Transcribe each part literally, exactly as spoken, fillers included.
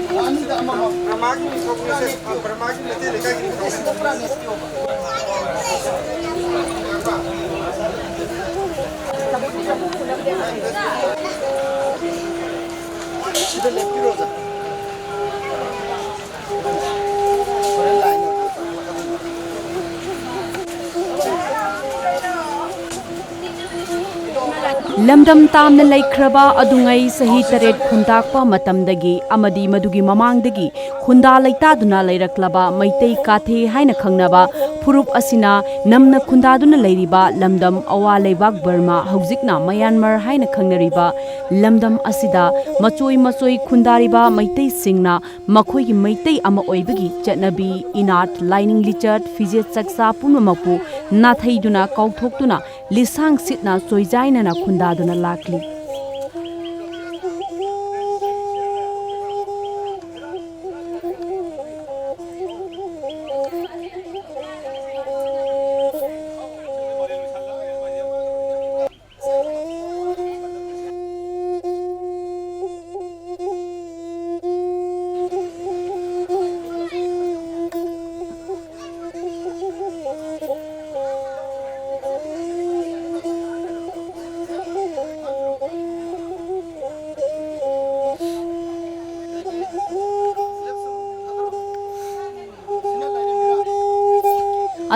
ꯕ꯭ꯔꯍꯃꯥꯒꯤ ꯅꯤꯡꯊꯧ ꯄ꯭ꯔꯤꯟꯁꯦꯁ, ꯕ꯭ꯔꯍꯃꯥꯒꯤ ꯃꯩꯇꯩ ꯂꯩꯀꯥꯏꯒꯤ ꯅꯤꯡꯊꯧ꯫ ꯁꯤꯗ ꯂꯦꯞꯄꯤꯔꯣ, ꯑꯣꯖꯥ꯫ ꯂꯝꯗꯝ ꯇꯥꯝꯅ ꯂꯩꯈ꯭ꯔꯕ ꯑꯗꯨꯉꯩ ꯆꯍꯤ ꯇꯔꯦꯠ ꯈꯨꯟꯇꯥꯛꯄ ꯃꯇꯝꯗꯒꯤ ꯑꯃꯗꯤ ꯃꯗꯨꯒꯤ ꯃꯃꯥꯡꯗꯒꯤ ꯈꯨꯟꯗꯥ ꯂꯩꯇꯥꯗꯨꯅ ꯂꯩꯔꯛꯂꯕ ꯃꯩꯇꯩ ꯀꯥꯊꯦ ꯍꯥꯏꯅ ꯈꯪꯅꯕ ꯐꯨꯔꯨꯞ ꯑꯁꯤꯅ ꯅꯝꯅ ꯈꯨꯟꯗꯥꯗꯨꯅ ꯂꯩꯔꯤꯕ ꯂꯝꯗꯝ ꯑꯋꯥ ꯂꯩꯕꯥꯛ ꯕꯔꯃꯥ, ꯍꯧꯖꯤꯛꯅ ꯃꯌꯥꯟꯃꯥꯔ ꯍꯥꯏꯅ ꯈꯪꯅꯔꯤꯕ ꯂꯝꯗꯝ ꯑꯁꯤꯗ ꯃꯆꯣꯏ ꯃꯆꯣꯏ ꯈꯨꯟꯗꯥꯔꯤꯕ ꯃꯩꯇꯩꯁꯤꯡꯅ ꯃꯈꯣꯏꯒꯤ ꯃꯩꯇꯩ ꯑꯃ ꯑꯣꯏꯕꯒꯤ ꯆꯠꯅꯕꯤ, ꯏꯅꯥꯠ, ꯂꯥꯏꯅꯤꯡ ꯂꯤꯆꯠ, ꯐꯤꯖꯦꯠ ꯆꯥꯛꯆꯥ ꯄꯨꯝꯅꯃꯛꯄꯨ ꯅꯥꯊꯩꯗꯨꯅ, ꯀꯥꯎꯊꯣꯛꯇꯨꯅ, ꯂꯤꯁꯥꯡ ꯁꯤꯠꯅ ꯆꯣꯏꯖꯥꯏꯅꯅ ꯈꯨꯟꯗꯥꯗꯨꯅ ꯂꯥꯛꯂꯤ꯫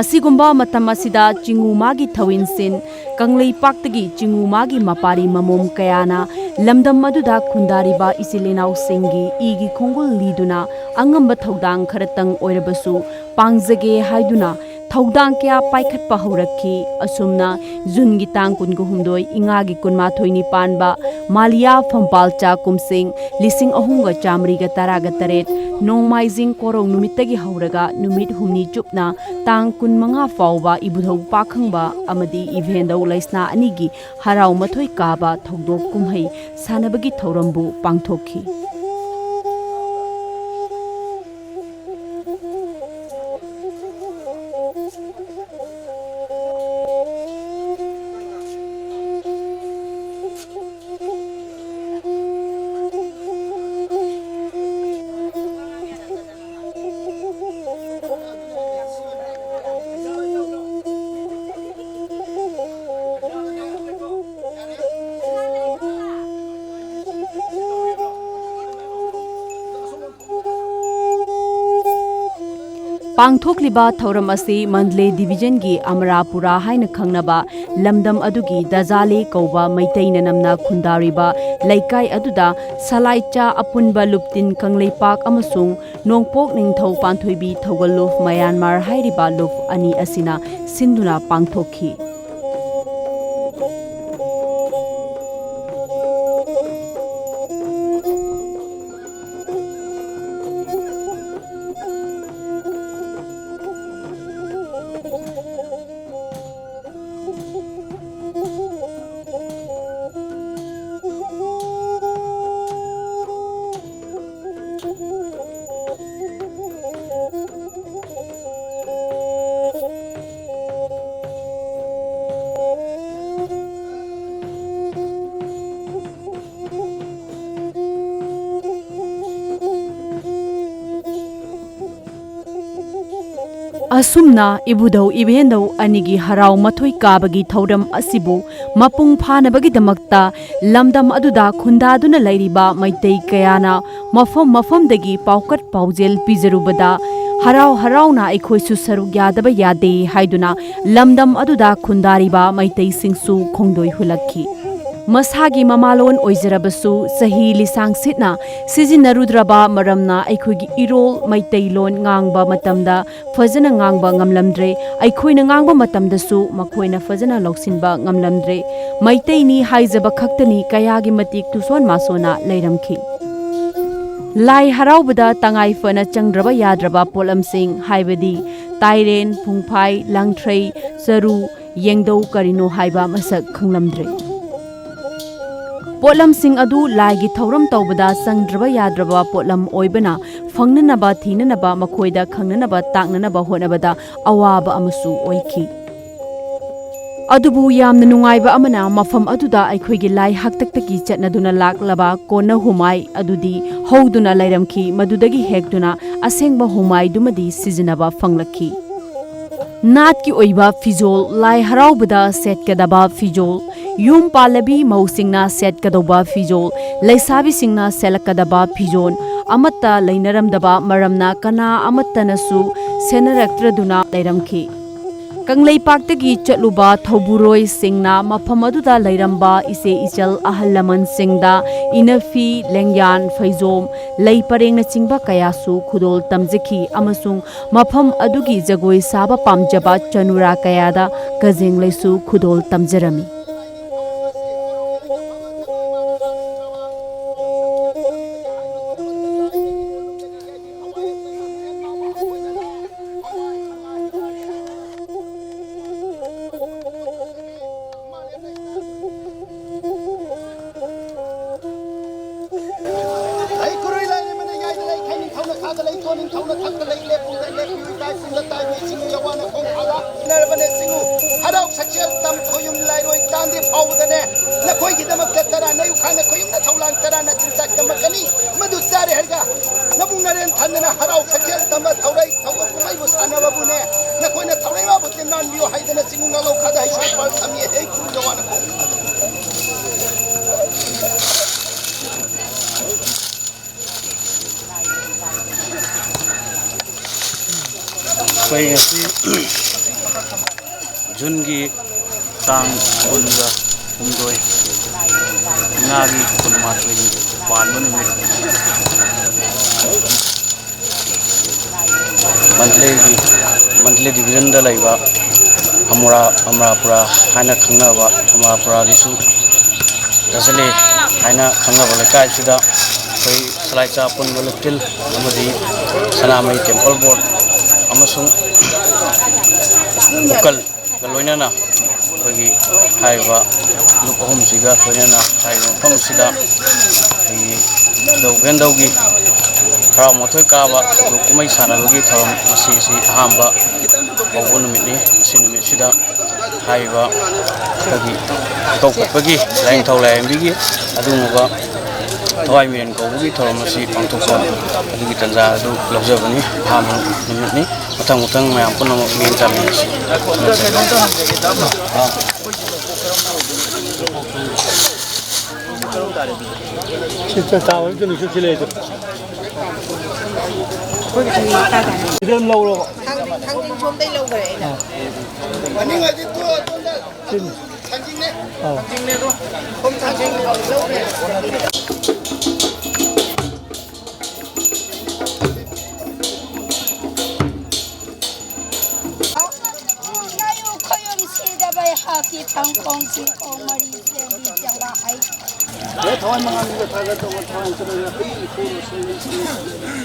ꯑꯁꯤꯒꯨꯝꯕ ꯃꯇꯝ ꯑꯁꯤꯗ ꯆꯤꯉꯨ ꯃꯥꯒꯤ ꯊꯧꯏꯟꯁꯤꯟ, ꯀꯪꯂꯩꯄꯥꯛꯇꯒꯤ ꯆꯤꯉꯨ ꯃꯥꯒꯤ ꯃꯄꯥꯔꯤ ꯃꯃꯣꯝ ꯀꯌꯥꯅ ꯂꯝꯗꯝ ꯑꯗꯨꯗ ꯈꯨꯟꯗꯥꯔꯤꯕ ꯏꯆꯤꯜ ꯏꯅꯥꯎꯁꯤꯡꯒꯤ ꯏꯒꯤ ꯈꯣꯡꯒꯨꯜ ꯂꯤꯗꯨꯅ ꯑꯉꯝꯕ ꯊꯧꯗꯥꯡ ꯈꯔꯇꯪ ꯑꯣꯏꯔꯕꯁꯨ ꯄꯥꯡꯖꯒꯦ ꯍꯥꯏꯗꯨꯅ ꯊꯧꯗꯥꯡ ꯀꯌꯥ ꯄꯥꯏꯈꯠꯄ ꯍꯧꯔꯛꯈꯤ꯫ ꯑꯁꯨꯝꯅ ꯖꯨꯟꯒꯤ ꯇꯥꯡ ꯀꯨꯟꯒ ꯍꯨꯝꯗꯣꯏ, ꯏꯉꯥꯒꯤ ꯀꯨꯟꯃꯥꯊꯣꯏꯅꯤ ꯄꯥꯟꯕ ꯃꯥꯂꯤꯌꯥ ꯐꯝꯄꯥꯜꯆꯥ ꯀꯨꯝꯁꯤꯡ ꯂꯤꯁꯤꯡ ꯑꯍꯨꯝꯒ ꯆꯥꯃꯔꯤꯒ ꯇꯔꯥꯒ ꯇꯔꯦꯠ ꯅꯣꯡꯃꯥꯏꯖꯤꯡ ꯀꯣꯔꯧ ꯅꯨꯃꯤꯠꯇꯒꯤ ꯍꯧꯔꯒ ꯅꯨꯃꯤꯠ ꯍꯨꯝꯅꯤ ꯆꯨꯞꯅ ꯇꯥꯡ ꯀꯨꯟꯃꯉꯥ ꯐꯥꯎꯕ ꯏꯕꯨꯙꯧ ꯄꯥꯈꯪꯕ ꯑꯃꯗꯤ ꯏꯚꯦꯟꯗꯧ ꯂꯩꯁꯅꯥ ꯑꯅꯤꯒꯤ ꯍꯔꯥꯎ ꯃꯊꯣꯏ ꯀꯥꯕ ꯊꯧꯗꯣꯛ ꯀꯨꯝꯍꯩ ꯁꯥꯟꯅꯕꯒꯤ ꯊꯧꯔꯝꯕꯨ ꯄꯥꯡꯊꯣꯛꯈꯤ꯫ ꯄꯥꯡꯊꯣꯛꯂꯤꯕ ꯊꯧꯔꯝ ꯑꯁꯤ ꯃꯟꯗꯂꯦ ꯗꯤꯕꯤꯖꯟꯒꯤ ꯑꯃꯔꯥꯄꯨꯔꯥ ꯍꯥꯏꯅ ꯈꯪꯅꯕ ꯂꯝꯗꯝ ꯑꯗꯨꯒꯤ ꯗꯖꯥꯂꯦ ꯀꯧꯕ ꯃꯩꯇꯩꯅ ꯅꯝꯅ ꯈꯨꯟꯗꯥꯔꯤꯕ ꯂꯩꯀꯥꯏ ꯑꯗꯨꯗ ꯁꯂꯥꯏꯆꯥ ꯑꯄꯨꯟꯕ ꯂꯨꯞꯇꯤꯟ ꯀꯪꯂꯩꯄꯥꯛ ꯑꯃꯁꯨꯡ ꯅꯣꯡꯄꯣꯛ ꯅꯤꯡꯊꯧ ꯄꯥꯟꯊꯣꯏꯕꯤ ꯊꯧꯒꯜ ꯂꯨꯞ ꯃꯌꯥꯟꯃꯥꯔ ꯍꯥꯏꯔꯤꯕ ꯂꯨꯞ ꯑꯅꯤ ꯑꯁꯤꯅ ꯁꯤꯟꯗꯨꯅ ꯄꯥꯡꯊꯣꯛꯈꯤ꯫ ꯑꯁꯨꯝꯅ ꯏꯕꯨꯙꯧ ꯏꯕꯦꯟꯙꯧ ꯑꯅꯤꯒꯤ ꯍꯔꯥꯎ ꯃꯊꯣꯏ ꯀꯥꯕꯒꯤ ꯊꯧꯔꯝ ꯑꯁꯤꯕꯨ ꯃꯄꯨꯡ ꯐꯥꯅꯕꯒꯤꯗꯃꯛꯇ ꯂꯝꯗꯝ ꯑꯗꯨꯗ ꯈꯨꯟꯗꯥꯗꯨꯅ ꯂꯩꯔꯤꯕ ꯃꯩꯇꯩ ꯀꯌꯥꯅ ꯃꯐꯝ ꯃꯐꯝꯗꯒꯤ ꯄꯥꯎꯀꯠ ꯄꯥꯎꯖꯦꯜ ꯄꯤꯖꯔꯨꯕꯗ ꯍꯔꯥꯎ ꯍꯔꯥꯎꯅ ꯑꯩꯈꯣꯏꯁꯨ ꯁꯔꯨꯛ ꯌꯥꯗꯕ ꯌꯥꯗꯦ ꯍꯥꯏꯗꯨꯅ ꯂꯝꯗꯝ ꯑꯗꯨꯗ ꯈꯨꯟꯗꯥꯔꯤꯕ ꯃꯩꯇꯩꯁꯤꯡꯁꯨ ꯈꯣꯡꯗꯣꯏ ꯍꯨꯜꯂꯛꯈꯤ꯫ ꯃꯁꯥꯒꯤ ꯃꯃꯥꯂꯣꯟ ꯑꯣꯏꯖꯔꯕꯁꯨ ꯆꯍꯤ ꯂꯤꯁꯥꯡ ꯁꯤꯠꯅ ꯁꯤꯖꯤꯟꯅꯔꯨꯗ꯭ꯔꯕ ꯃꯔꯝꯅ ꯑꯩꯈꯣꯏꯒꯤ ꯏꯔꯣꯜ ꯃꯩꯇꯩꯂꯣꯟ ꯉꯥꯡꯕ ꯃꯇꯝꯗ ꯐꯖꯅ ꯉꯥꯡꯕ ꯉꯝꯂꯝꯗ꯭ꯔꯦ꯫ ꯑꯩꯈꯣꯏꯅ ꯉꯥꯡꯕ ꯃꯇꯝꯗꯁꯨ ꯃꯈꯣꯏꯅ ꯐꯖꯅ ꯂꯧꯁꯤꯟꯕ ꯉꯝꯂꯝꯗ꯭ꯔꯦ꯫ ꯃꯩꯇꯩꯅꯤ ꯍꯥꯏꯖꯕ ꯈꯛꯇꯅꯤ ꯀꯌꯥꯒꯤ ꯃꯇꯤꯛ ꯇꯨꯁꯣꯟ ꯃꯥꯁꯣꯟꯅ ꯂꯩꯔꯝꯈꯤ꯫ ꯂꯥꯏ ꯍꯔꯥꯎꯕꯗ ꯇꯉꯥꯏ ꯐꯅ ꯆꯪꯗ꯭ꯔꯕ ꯌꯥꯗ꯭ꯔꯕ ꯄꯣꯠꯂꯝꯁꯤꯡ ꯍꯥꯏꯕꯗꯤ ꯇꯥꯏꯔꯦꯟ, ꯐꯨꯡꯐꯥꯏ, ꯂꯥꯡꯊ꯭ꯔꯩ, ꯆꯔꯨ, ꯌꯦꯡꯗꯧ ꯀꯔꯤꯅꯣ ꯍꯥꯏꯕ ꯃꯁꯛ ꯈꯪꯂꯝꯗ꯭ꯔꯦ꯫ ꯄꯣꯠꯂꯝꯁꯤꯡ ꯑꯗꯨ ꯂꯥꯏꯒꯤ ꯊꯧꯔꯝ ꯇꯧꯕꯗ ꯆꯪꯗ꯭ꯔꯕ ꯌꯥꯗ꯭ꯔꯕ ꯄꯣꯠꯂꯝ ꯑꯣꯏꯕꯅ ꯐꯪꯅꯅꯕ ꯊꯤꯅꯅꯕ ꯃꯈꯣꯏꯗ ꯈꯪꯅꯅꯕ ꯇꯥꯛꯅꯅꯕ ꯍꯣꯠꯅꯕꯗ ꯑꯋꯥꯕ ꯑꯃꯁꯨ ꯑꯣꯏꯈꯤ꯫ ꯑꯗꯨꯕꯨ ꯌꯥꯝꯅ ꯅꯨꯡꯉꯥꯏꯕ ꯑꯃꯅ ꯃꯐꯝ ꯑꯗꯨꯗ ꯑꯩꯈꯣꯏꯒꯤ ꯂꯥꯏ ꯍꯥꯛꯇꯛꯇꯒꯤ ꯆꯠꯅꯗꯨꯅ ꯂꯥꯛꯂꯕ ꯀꯣꯟꯅ ꯍꯨꯃꯥꯏ ꯑꯗꯨꯗꯤ ꯍꯧꯗꯨꯅ ꯂꯩꯔꯝꯈꯤ꯫ ꯃꯗꯨꯗꯒꯤ ꯍꯦꯛꯇꯨꯅ ꯑꯁꯦꯡꯕ ꯍꯨꯃꯥꯏꯗꯨꯃꯗꯤ ꯁꯤꯖꯤꯟꯅꯕ ꯐꯪꯂꯛꯈꯤ꯫ ꯅꯥꯠꯀꯤ ꯑꯣꯏꯕ ꯐꯤꯖꯣꯜ, ꯂꯥꯏ ꯍꯔꯥꯎꯕꯗ ꯁꯦꯠꯀꯗꯕ ꯐꯤꯖꯣꯜ, ꯌꯨꯝ ꯄꯥꯜꯂꯕꯤ ꯃꯧꯁꯤꯡꯅ ꯁꯦꯠꯀꯗꯧꯕ ꯐꯤꯖꯣꯜ, ꯂꯩꯁꯥꯕꯤꯁꯤꯡꯅ ꯁꯦꯠꯂꯛꯀꯗꯕ ꯐꯤꯖꯣꯜ ꯑꯃꯠꯇ ꯂꯩꯅꯔꯝꯗꯕ ꯃꯔꯝꯅ ꯀꯅꯥ ꯑꯃꯠꯇꯅꯁꯨ ꯁꯦꯟꯅꯔꯛꯇ꯭ꯔꯗꯨꯅ ꯂꯩꯔꯝꯈꯤ꯫ ꯀꯪꯂꯩꯄꯥꯛꯇꯒꯤ ꯆꯠꯂꯨꯕ ꯊꯧꯕꯨꯔꯣꯏꯁꯤꯡꯅ ꯃꯐꯝ ꯑꯗꯨꯗ ꯂꯩꯔꯝꯕ ꯏꯆꯦ ꯏꯆꯜ ꯑꯍꯜ ꯂꯃꯟꯁꯤꯡꯗ ꯏꯅꯐꯤ, ꯂꯦꯡꯌꯥꯟ, ꯐꯩꯖꯣꯝ, ꯂꯩ ꯄꯔꯦꯡꯅꯆꯤꯡꯕ ꯀꯌꯥꯁꯨ ꯈꯨꯗꯣꯜ ꯇꯝꯖꯈꯤ ꯑꯃꯁꯨꯡ ꯃꯐꯝ ꯑꯗꯨꯒꯤ ꯖꯒꯣꯏ ꯁꯥꯕ ꯄꯥꯝꯖꯕ ꯆꯅꯨꯔꯥ ꯀꯌꯥꯗ ꯀꯖꯦꯡꯂꯩꯁꯨ ꯈꯨꯗꯣꯜ ꯇꯝꯖꯔꯝꯃꯤ꯫ ꯂꯩ ꯀꯨꯔꯨꯏ ꯂꯥꯏꯔꯦꯝꯕꯅ ꯌꯥꯏꯗ ꯂꯩ, ꯈꯩ ꯅꯤꯡꯊꯧꯅ ꯈꯥꯗ ꯂꯩ, ꯊꯣꯟ ꯅꯤꯡꯊꯧꯅ ꯊꯛꯇ ꯂꯩ, ꯂꯦꯞꯄꯨꯗ ꯂꯦꯞꯄꯤꯌꯨ, ꯏꯀꯥꯏ ꯈꯨꯝꯗ ꯇꯥꯏꯕꯤ, ꯆꯤꯡꯉꯨ ꯌꯥꯋꯥꯅ ꯈꯣꯡ ꯐꯥꯗ ꯏꯟꯅꯔꯕꯅꯦ ꯆꯤꯡꯉꯨ꯫ ꯍꯔꯥꯎ ꯁꯛꯆꯦꯜ ꯇꯝ ꯈꯣꯌꯨꯝ ꯂꯥꯏꯔꯣꯏ ꯇꯥꯟꯗꯦ ꯐꯥꯎꯕꯗꯅꯦ, ꯅꯈꯣꯏꯒꯤꯗꯃꯛꯇ ꯇꯔꯥ ꯅꯌꯨ ꯈꯥꯏꯅ ꯈꯣꯌꯨꯝꯅ ꯊꯧꯂꯥꯡ ꯇꯔꯥꯅ ꯆꯤꯟꯖꯥꯛ ꯇꯝꯃꯛꯀꯅꯤ꯫ ꯃꯗꯨ ꯆꯥꯔꯦ ꯍꯥꯏꯔꯒ ꯅꯕꯨꯡ ꯅꯔꯦꯟ ꯊꯟꯗꯅ ꯍꯔꯥꯎ ꯁꯛꯆꯦꯜ ꯇꯝꯕ ꯊꯧꯔꯩ ꯊꯧꯒꯜ ꯀꯨꯝꯍꯩꯕꯨ ꯁꯥꯟꯅꯕꯕꯨꯅꯦ, ꯅꯈꯣꯏꯅ ꯊꯧꯔꯩ ꯃꯥꯕꯨ ꯇꯤꯟꯅꯍꯟꯕꯤꯌꯨ ꯍꯥꯏꯗꯅ ꯆꯤꯡꯉꯨ ꯉꯥꯂꯧ ꯈꯥꯗ ꯍꯩꯁꯥ ꯄꯥꯜ ꯁꯝꯃꯤ ꯍꯦꯛ ꯈꯨꯔꯨꯝꯖ ꯋꯥꯅ ꯈꯣꯡ ꯑꯩꯈꯣꯏ ꯉꯁꯤ ꯖꯨꯟꯒꯤ ꯇꯥꯡ ꯀꯨꯟꯒ ꯍꯨꯝꯗꯣꯏ, ꯏꯉꯥꯒꯤ ꯀꯨꯟꯃꯥꯊꯣꯏꯅꯤ ꯄꯥꯟꯕ ꯅꯨꯃꯤꯠ꯫ ꯃꯟꯗꯂꯦꯒꯤ, ꯃꯟꯗꯂꯦ ꯗꯤꯕꯤꯖꯟꯗ ꯂꯩꯕ ꯑꯃꯨꯔꯥ, ꯑꯃꯔꯥꯄꯨꯔꯥ ꯍꯥꯏꯅ ꯈꯪꯅꯕ ꯑꯃꯔꯥꯄꯨꯔꯥꯒꯤꯁꯨ ꯇꯥꯖꯂꯦ ꯍꯥꯏꯅ ꯈꯪꯅꯕ ꯂꯩꯀꯥꯏꯁꯤꯗ ꯑꯩꯈꯣꯏ ꯁꯂꯥꯏꯆꯥ ꯄꯨꯟꯕ ꯂꯨꯞꯇꯤꯜ ꯑꯃꯗꯤ ꯁꯅꯥꯃꯍꯤ ꯇꯦꯝꯄꯜ ꯕꯣꯔꯗ ꯑꯃꯁꯨꯡ ꯎꯀꯜꯒ ꯂꯣꯏꯅꯅ ꯑꯩꯈꯣꯏꯒꯤ ꯍꯥꯏꯔꯤꯕ ꯂꯨꯞ ꯑꯍꯨꯝꯁꯤꯒ ꯂꯣꯏꯅꯅ ꯍꯥꯏꯔꯤꯕ ꯃꯐꯝ ꯑꯁꯤꯗ ꯑꯩꯈꯣꯏꯒꯤ ꯏꯙꯧ ꯚꯦꯟꯙꯧꯒꯤ ꯍꯔꯥꯎ ꯃꯊꯣꯏ ꯀꯥꯕ ꯊꯧꯗꯣꯛ ꯀꯨꯝꯍꯩ ꯁꯥꯟꯅꯕꯒꯤ ꯊꯧꯔꯝ ꯉꯁꯤꯁꯤ ꯑꯍꯥꯟꯕ ꯍꯧꯕ ꯅꯨꯃꯤꯠꯅꯤ꯫ ꯉꯁꯤ ꯅꯨꯃꯤꯠꯁꯤꯗ ꯍꯥꯏꯔꯤꯕ ꯑꯩꯈꯣꯏꯒꯤ ꯏꯀꯧꯈꯠꯄꯒꯤ ꯂꯥꯏꯅꯤꯡꯊꯧ ꯂꯥꯏꯔꯦꯝꯕꯤꯒꯤ ꯑꯗꯨꯒꯨꯝꯂꯕ ꯊꯋꯥꯏ ꯃꯤꯔꯦꯟ ꯀꯧꯕꯒꯤ ꯊꯧꯔꯝ ꯑꯁꯤ ꯄꯥꯡꯊꯣꯛꯄ ꯑꯗꯨꯒꯤ ꯇꯥꯟꯖꯥ ꯑꯗꯨ ꯂꯧꯖꯕꯅꯤ꯫ ꯑꯍꯥꯟꯕ ꯅꯨꯃꯤꯠꯅꯤ꯫ ꯃꯊꯪ ꯃꯊꯪ ꯃꯌꯥꯝ ꯄꯨꯝꯅꯃꯛ ꯃꯤꯠꯌꯦꯡ ꯇꯥꯃꯤꯟꯅꯁꯤ꯫ ꯁꯤ ꯆꯥ-, ꯆꯥꯕ ꯑꯝꯇ ꯂꯣꯏꯁꯤꯜꯂꯁꯤ ꯂꯩꯗꯣ꯫ ꯁꯤꯗ ꯑꯗꯨꯝ ꯂꯧꯔꯣ꯫ ꯊꯥꯡꯖꯤꯡ, ꯊꯥꯡꯖꯤꯡ ꯁꯣꯝꯗꯩ ꯂꯧꯈ꯭ꯔꯦ ꯑꯩꯅ꯫ ꯃꯅꯤꯡ ꯍꯥꯏꯗꯤ ꯇꯣ, ꯑꯗꯣꯝꯗ꯫ ꯁꯤꯅꯤ꯫ ꯊꯥꯡꯖꯤꯡꯅꯦ꯫ ꯑꯧ꯫ ꯊꯥꯡꯖꯤꯡꯅꯦ ꯑꯗꯣ꯫ ꯁꯣꯝ ꯊꯥꯡꯖꯤꯡ ꯂꯧꯔꯦ꯫ ꯉꯥꯌꯨ ꯈꯣꯏꯌꯨꯝ ꯁꯤꯗꯕꯩ ꯍꯥꯛꯀꯤ ꯊꯥꯡꯈꯣꯡ ꯆꯤꯡꯈꯣꯡ ꯃꯔꯤ ꯆꯦꯟꯕꯤ ꯆꯦꯡꯕ ꯍꯩ꯫ ꯑꯦ, ꯊꯋꯥꯏ ꯃꯉꯥꯜꯒ ꯊꯥꯒꯠ ꯇꯧꯕ ꯊꯋꯥꯏ ꯆꯠꯂꯒ ꯍꯩ ꯍꯩ ꯍꯩ꯫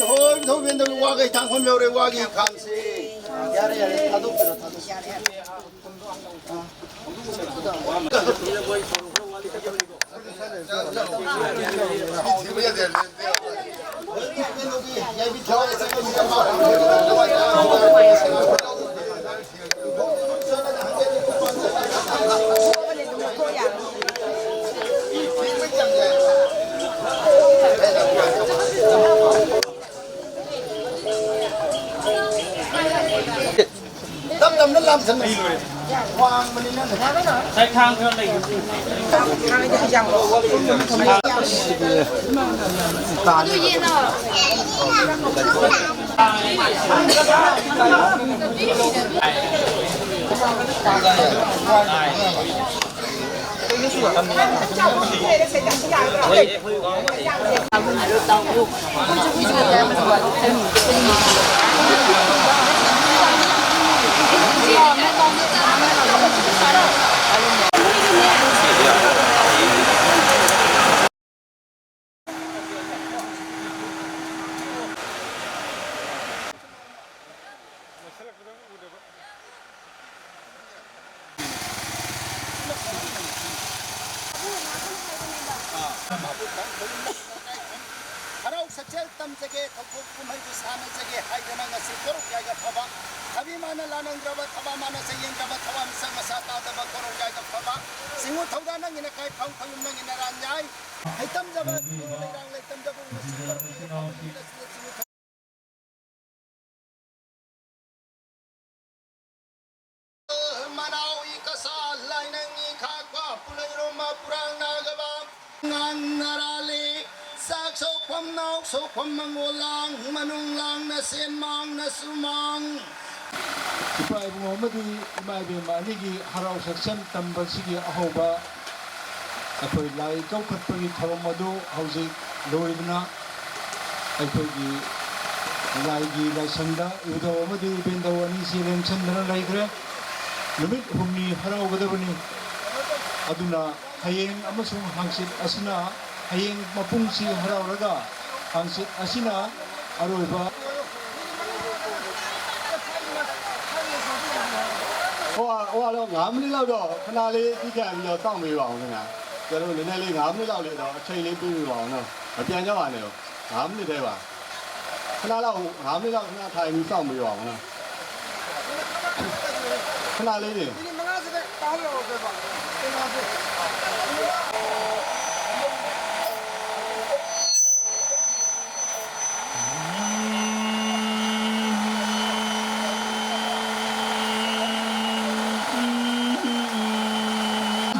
ꯍꯣꯏ, ꯅꯤꯡꯊꯧꯕꯦꯟꯗꯧꯒꯤ ꯋꯥꯒꯩ ꯊꯥꯡ ꯈꯣꯝ ꯌꯧꯔꯦ, ꯋꯥꯒꯤ ꯈꯥꯡꯁꯦ꯫ ꯌꯥꯔꯦ, ꯌꯥꯔꯦ, ꯊꯥꯗꯣꯛꯄꯤꯔꯣ, ꯊꯥꯗꯣꯛꯄꯤꯔꯣ꯫ ꯇꯞ ꯇꯞꯅ ꯂꯥꯝꯁꯟꯅꯩ꯫ ꯋꯥꯡꯕꯅꯤꯅꯅꯦ꯫ ꯁꯥꯏ ꯊꯥꯡ ꯈꯔ ꯂꯩ꯫ ꯑꯗꯨ ꯌꯦꯟꯅ꯫ ꯍꯔꯥꯎ ꯁꯛꯆꯦꯜ ꯇꯝꯖꯒꯦ, ꯊꯧꯗꯣꯛ ꯀꯨꯝꯍꯩꯗꯨ ꯁꯥꯟꯅꯖꯒꯦ ꯍꯥꯏꯗꯅ ꯉꯁꯤ ꯀꯣꯔꯧ ꯌꯥꯏꯐꯕ, ꯊꯕꯤ ꯃꯥꯅ ꯂꯥꯅꯤꯡꯗ꯭ꯔꯕ, ꯊꯕꯥ ꯃꯥꯅ ꯆꯌꯦꯡꯗ꯭ꯔꯕ, ꯊꯋꯥ ꯃꯤꯆꯪ ꯃꯁꯥ ꯇꯥꯗꯕ ꯀꯣꯔꯧ ꯌꯥꯏꯐꯕ ꯁꯤꯡꯉꯨ ꯊꯧꯗꯥ ꯅꯪꯒꯤꯅ ꯀꯥꯏꯐꯝ ꯈꯣꯌꯨꯝ ꯅꯪꯒꯤꯅ ꯔꯥꯟ ꯌꯥꯏ꯫ ꯍꯩꯇꯝꯖꯕ ꯂꯩꯔꯥꯡ ꯂꯩꯇꯝꯖꯕ ꯉꯁꯤ ꯀꯣꯔꯧ ꯌꯥꯏꯐꯕ ꯁꯤꯡꯉꯨ ꯊꯧꯗꯥ ꯃꯅꯥꯎ ꯏ ꯀꯁꯥ ꯂꯥꯏꯅꯪ ꯏ ꯈꯥꯛꯄ ꯄꯨꯂꯩꯔꯣꯝꯕ ꯄꯨꯔꯥꯡ ꯅꯥꯒꯕ ꯉꯥꯡ ꯅꯔꯥꯂꯤ ꯆꯥꯛ ꯁꯣꯛꯐꯝ ꯅꯥꯎ ꯁꯣꯛꯐꯝ ꯃꯉꯣꯜ ꯂꯥꯡ ꯃꯅꯨꯡ ꯂꯥꯡꯅ ꯁꯦꯟ ꯃꯥꯡꯅ ꯁꯨꯃꯥꯡ꯫ ꯏꯄꯥ ꯏꯕꯨꯡ ꯑꯃꯗꯤ ꯏꯃꯥ ꯏꯕꯦꯟ ꯑꯅꯤꯒꯤ ꯍꯔꯥꯎ ꯁꯛꯆꯟ ꯇꯝꯕꯁꯤꯒꯤ ꯑꯍꯧꯕ ꯑꯩꯈꯣꯏ ꯂꯥꯏ ꯀꯧꯈꯠꯄꯒꯤ ꯊꯧꯔꯝ ꯑꯗꯨ ꯍꯧꯖꯤꯛ ꯂꯣꯏꯗꯨꯅ ꯑꯩꯈꯣꯏꯒꯤ ꯂꯥꯏꯒꯤ ꯂꯥꯏꯁꯪꯗ ꯏꯕꯨꯙꯧ ꯑꯃꯗꯤ ꯏꯕꯦꯟꯗꯧ ꯑꯅꯤꯁꯤ ꯂꯦꯡꯁꯟꯗꯅ ꯂꯩꯈ꯭ꯔꯦ꯫ ꯅꯨꯃꯤꯠ ꯍꯨꯝꯅꯤ ꯍꯔꯥꯎꯒꯗꯕꯅꯤ꯫ ꯑꯗꯨꯅ ꯍꯌꯦꯡ ꯑꯃꯁꯨꯡ ꯍꯥꯡꯆꯤꯠ ꯑꯁꯤꯅ, ꯍꯌꯦꯡ ꯃꯄꯨꯡꯁꯤ ꯍꯔꯥꯎꯔꯒ ꯍꯥꯡꯆꯤꯠ ꯑꯁꯤꯅ ꯑꯔꯣꯏꯕ꯫ 哇，哇，俺们的那个，看哪里，你看，你要上没有啊？我看看，这种人家里俺们的那里头，这里不有啊？那，啊，边上啊，那个，俺们的对吧？看哪了，俺们的那，看哪台，你上没有啊？那，看哪里的？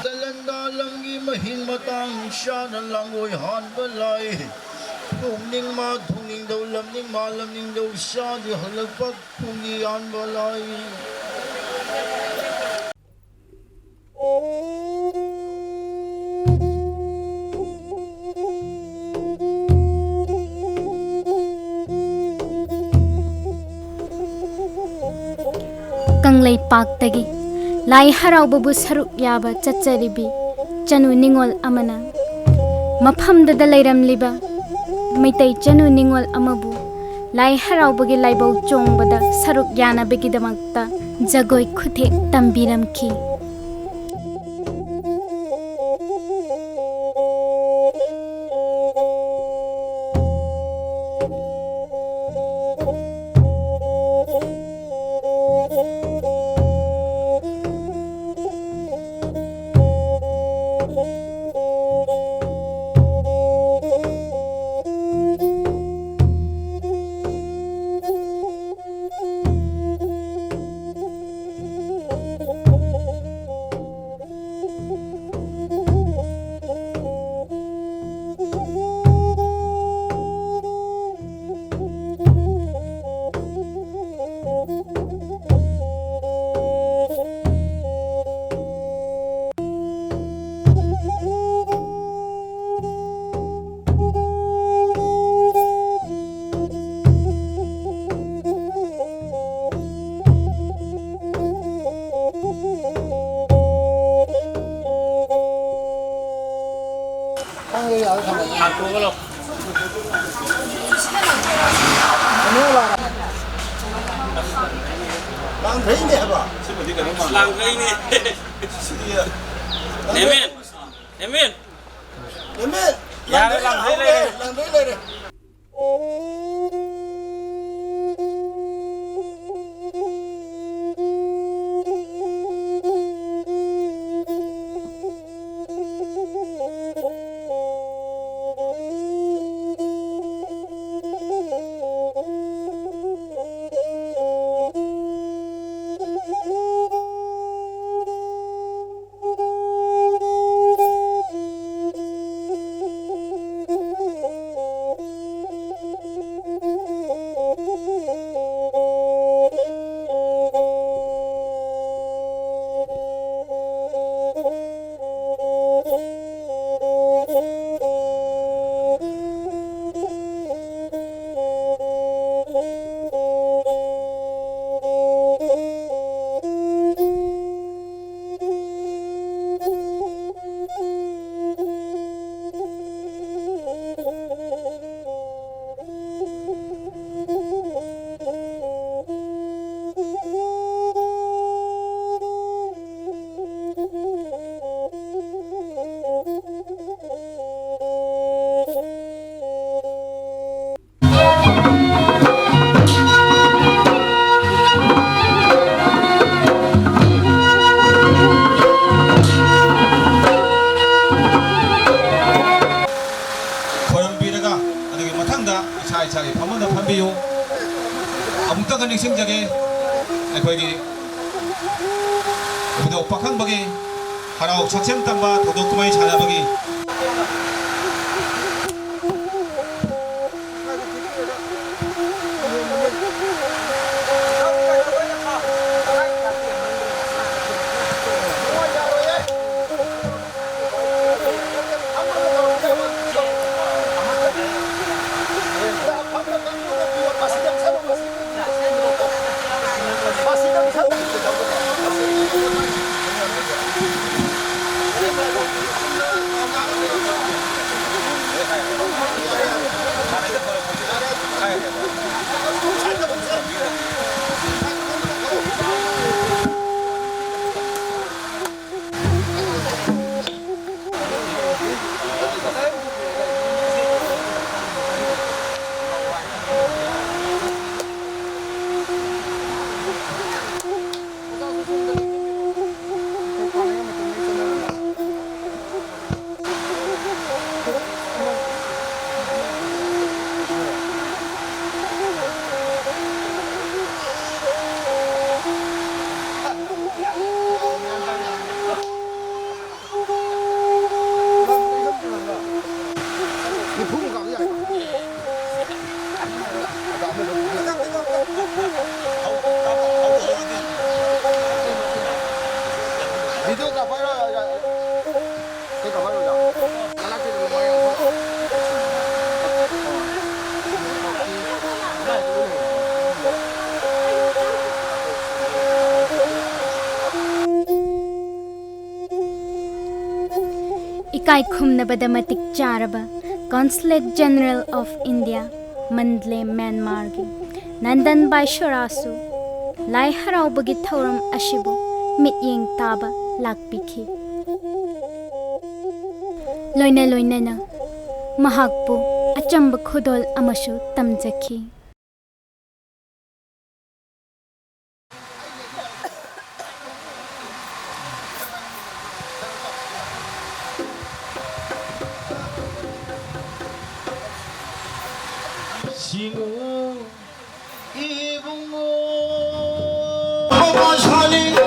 ꯇꯂꯟꯗꯥ ꯂꯝꯒꯤ ꯃꯍꯤꯡ ꯃꯇꯥꯡ ꯆꯥꯅ ꯂꯥꯡꯒꯣꯏ ꯍꯥꯟꯕ ꯂꯥꯏ꯫ ꯊꯣꯡꯅꯤꯡꯃ ꯊꯣꯡꯅꯤꯡꯗꯧ, ꯂꯝꯅꯤꯡꯃ ꯂꯝꯅꯤꯡꯗꯧ, ꯆꯥꯗꯤ ꯍꯜꯂꯛꯄ ꯈꯣꯡꯒꯤ ꯌꯥꯟꯕ ꯂꯥꯏ꯫ ꯀꯪꯂꯩꯄꯥꯛꯇꯒꯤ ꯂꯥꯏ ꯍꯔꯥꯎꯕꯕꯨ ꯁꯔꯨꯛ ꯌꯥꯕ ꯆꯠꯆꯔꯤꯕꯤ ꯆꯅꯨ ꯅꯤꯉꯣꯜ ꯑꯃꯅ, ꯃꯐꯝꯗꯨꯗ ꯂꯩꯔꯝꯂꯤꯕ ꯃꯩꯇꯩ ꯆꯅꯨ ꯅꯤꯉꯣꯜ ꯑꯃꯕꯨ ꯂꯥꯏ ꯍꯔꯥꯎꯕꯒꯤ ꯂꯥꯏꯕꯧ ꯆꯣꯡꯕꯗ ꯁꯔꯨꯛ ꯌꯥꯅꯕꯒꯤꯗꯃꯛꯇ ꯖꯒꯣꯏ ꯈꯨꯊꯦꯛ ꯇꯝꯕꯤꯔꯝꯈꯤ꯫ ꯂꯥꯡꯊꯩꯅꯦ ꯍꯥꯏꯕ꯫ ꯂꯥꯡꯊꯩꯅꯦ꯫ ꯁꯤꯗꯤ ꯅꯦꯃꯦꯟ! ꯅꯦꯃꯦꯟ! ꯅꯦꯃꯦꯟ! ꯌꯥꯔꯦ, ꯂꯥꯡꯊꯩ ꯂꯥꯡꯊꯩ ꯂꯩꯔꯦ꯫ ꯂꯩꯔꯦ꯫ ꯂꯥꯡꯊꯩ ꯂꯩꯔꯦ꯫ ꯈꯨꯗꯣꯜ ꯄꯥꯈꯪꯕꯒꯤ ꯍꯔꯥꯎ ꯁꯛꯁꯦꯝ ꯇꯝꯕ ꯊꯧꯗꯣꯛ ꯀꯨꯝꯍꯩ ꯁꯥꯟꯅꯕꯒꯤ ꯏꯀꯥꯏ ꯈꯨꯝꯅꯕꯗ ꯃꯇꯤꯛ ꯆꯥꯔꯕ Consulate General of India, Mandalay, ꯃ꯭ꯌꯥꯟꯃꯥꯔꯒꯤ Nandan ꯕꯥꯏꯁꯣꯔꯥꯁꯨ ꯂꯥꯏ ꯍꯔꯥꯎꯕꯒꯤ ꯊꯧꯔꯝ ꯑꯁꯤꯕꯨ ꯃꯤꯠꯌꯦꯡ ꯇꯥꯕ ꯂꯥꯛꯄꯤꯈꯤ꯫ ꯂꯣꯏꯅ ꯂꯣꯏꯅꯅ ꯃꯍꯥꯛꯄꯨ ꯑꯆꯝꯕ ꯈꯨꯗꯣꯜ ꯑꯃꯁꯨ ꯇꯝꯖꯈꯤ꯫ ꯁꯤꯡꯉꯨ ꯏꯕꯨꯡꯉꯣ꯫ ꯃꯃꯥ ꯁꯥꯂꯤꯡ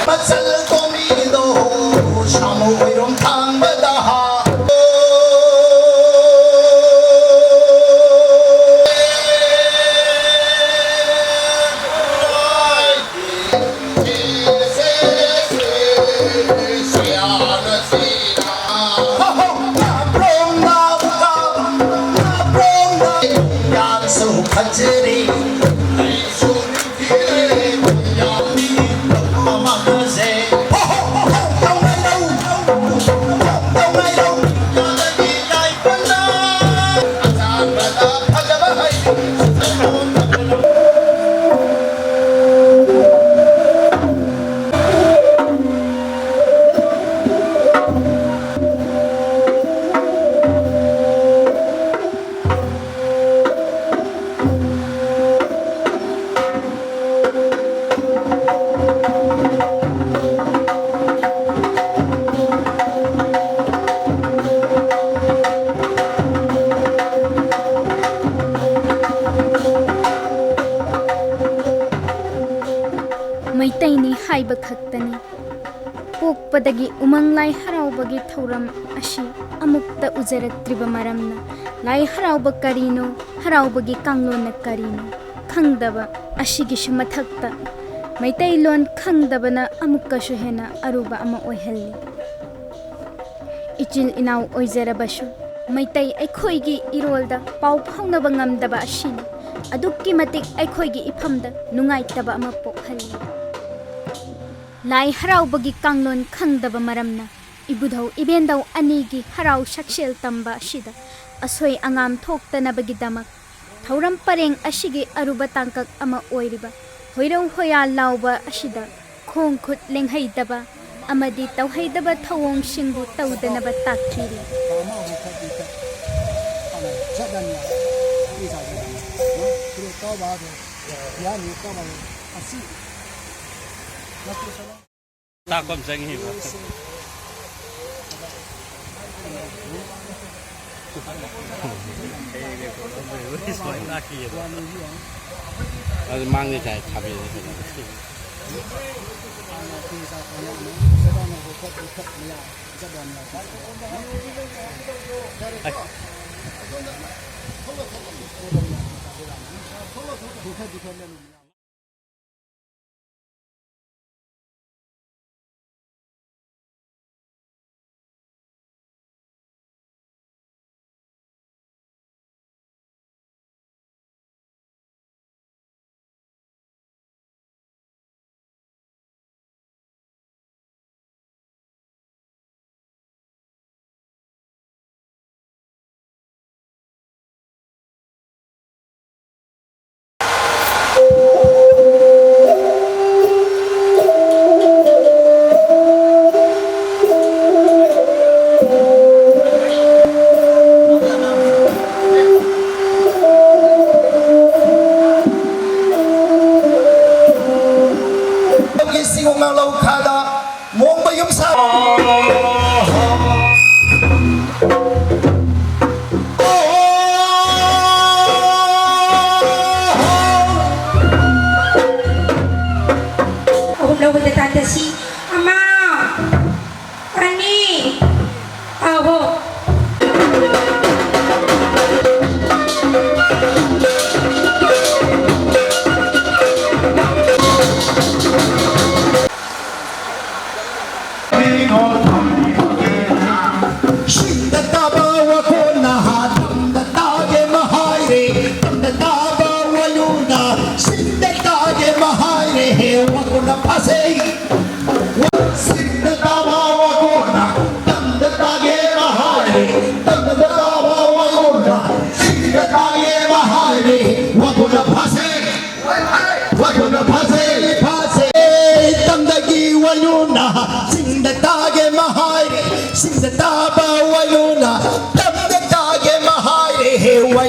ꯃꯆꯜ ꯇꯣꯝꯕꯤꯗꯣ ꯁꯥꯃꯨ ꯑꯣꯏꯔꯣꯝ ꯊꯥꯡꯕꯗ ꯍꯥ꯫ ꯃꯩꯇꯩꯅꯤ ꯍꯥꯏꯕ ꯈꯛꯇꯅꯤ꯫ ꯄꯣꯛꯄꯗꯒꯤ ꯎꯃꯪ ꯂꯥꯏ ꯍꯔꯥꯎꯕꯒꯤ ꯊꯧꯔꯝ ꯑꯁꯤ ꯑꯃꯨꯛꯇ ꯎꯖꯔꯛꯇ꯭ꯔꯤꯕ ꯃꯔꯝꯅ, ꯂꯥꯏ ꯍꯔꯥꯎꯕ ꯀꯔꯤꯅꯣ, ꯍꯔꯥꯎꯕꯒꯤ ꯀꯥꯡꯂꯣꯟꯅ ꯀꯔꯤꯅꯣ ꯈꯪꯗꯕ ꯑꯁꯤꯒꯤꯁꯨ ꯃꯊꯛꯇ, ꯃꯩꯇꯩꯂꯣꯟ ꯈꯪꯗꯕꯅ ꯑꯃꯨꯛꯀꯁꯨ ꯍꯦꯟꯅ ꯑꯔꯨꯕ ꯑꯃ ꯑꯣꯏꯍꯜꯂꯤ꯫ ꯏꯆꯤꯜ ꯏꯅꯥꯎ ꯑꯣꯏꯖꯔꯕꯁꯨ, ꯃꯩꯇꯩ ꯑꯩꯈꯣꯏꯒꯤ ꯏꯔꯣꯜꯗ ꯄꯥꯎ ꯐꯥꯎꯅꯕ ꯉꯝꯗꯕ ꯑꯁꯤꯅ ꯑꯗꯨꯛꯀꯤ ꯃꯇꯤꯛ ꯑꯩꯈꯣꯏꯒꯤ ꯏꯐꯝꯗ ꯅꯨꯡꯉꯥꯏꯇꯕ ꯑꯃ ꯄꯣꯛꯍꯜꯂꯤ꯫ ꯂꯥꯏ ꯍꯔꯥꯎꯕꯒꯤ ꯀꯥꯡꯂꯣꯟ ꯈꯪꯗꯕ ꯃꯔꯝꯅ, ꯏꯕꯨꯙꯧ ꯏꯕꯦꯟꯙꯧ ꯑꯅꯤꯒꯤ ꯍꯔꯥꯎ ꯁꯛꯁꯦꯜ ꯇꯝꯕ ꯑꯁꯤꯗ ꯑꯁꯣꯏ ꯑꯉꯥꯝ ꯊꯣꯛꯇꯅꯕꯒꯤꯗꯃꯛ, ꯊꯧꯔꯝ ꯄꯔꯦꯡ ꯑꯁꯤꯒꯤ ꯑꯔꯨꯕ ꯇꯥꯡꯀꯛ ꯑꯃ ꯑꯣꯏꯔꯤꯕ ꯍꯣꯏꯔꯧ ꯍꯣꯌꯥ ꯂꯥꯎꯕ ꯑꯁꯤꯗ ꯈꯣꯡ ꯈꯨꯠ ꯂꯦꯡꯍꯩꯗꯕ ꯑꯃꯗꯤ ꯇꯧꯍꯩꯗꯕ ꯊꯧꯑꯣꯡꯁꯤꯡꯕꯨ ꯇꯧꯗꯅꯕ ꯇꯥꯛꯄꯤꯔꯤ꯫ ꯇꯥꯛꯄ ꯑꯃ ꯆꯪꯉꯤꯕ꯫ ꯁꯨꯃꯥꯏꯅ ꯂꯥꯛꯈꯤꯑꯕ꯫ ꯑꯗꯨ ꯃꯥꯡꯗꯤ ꯁꯥꯏ ꯊꯥꯕꯤꯔꯗꯤ ꯐꯖꯅ꯫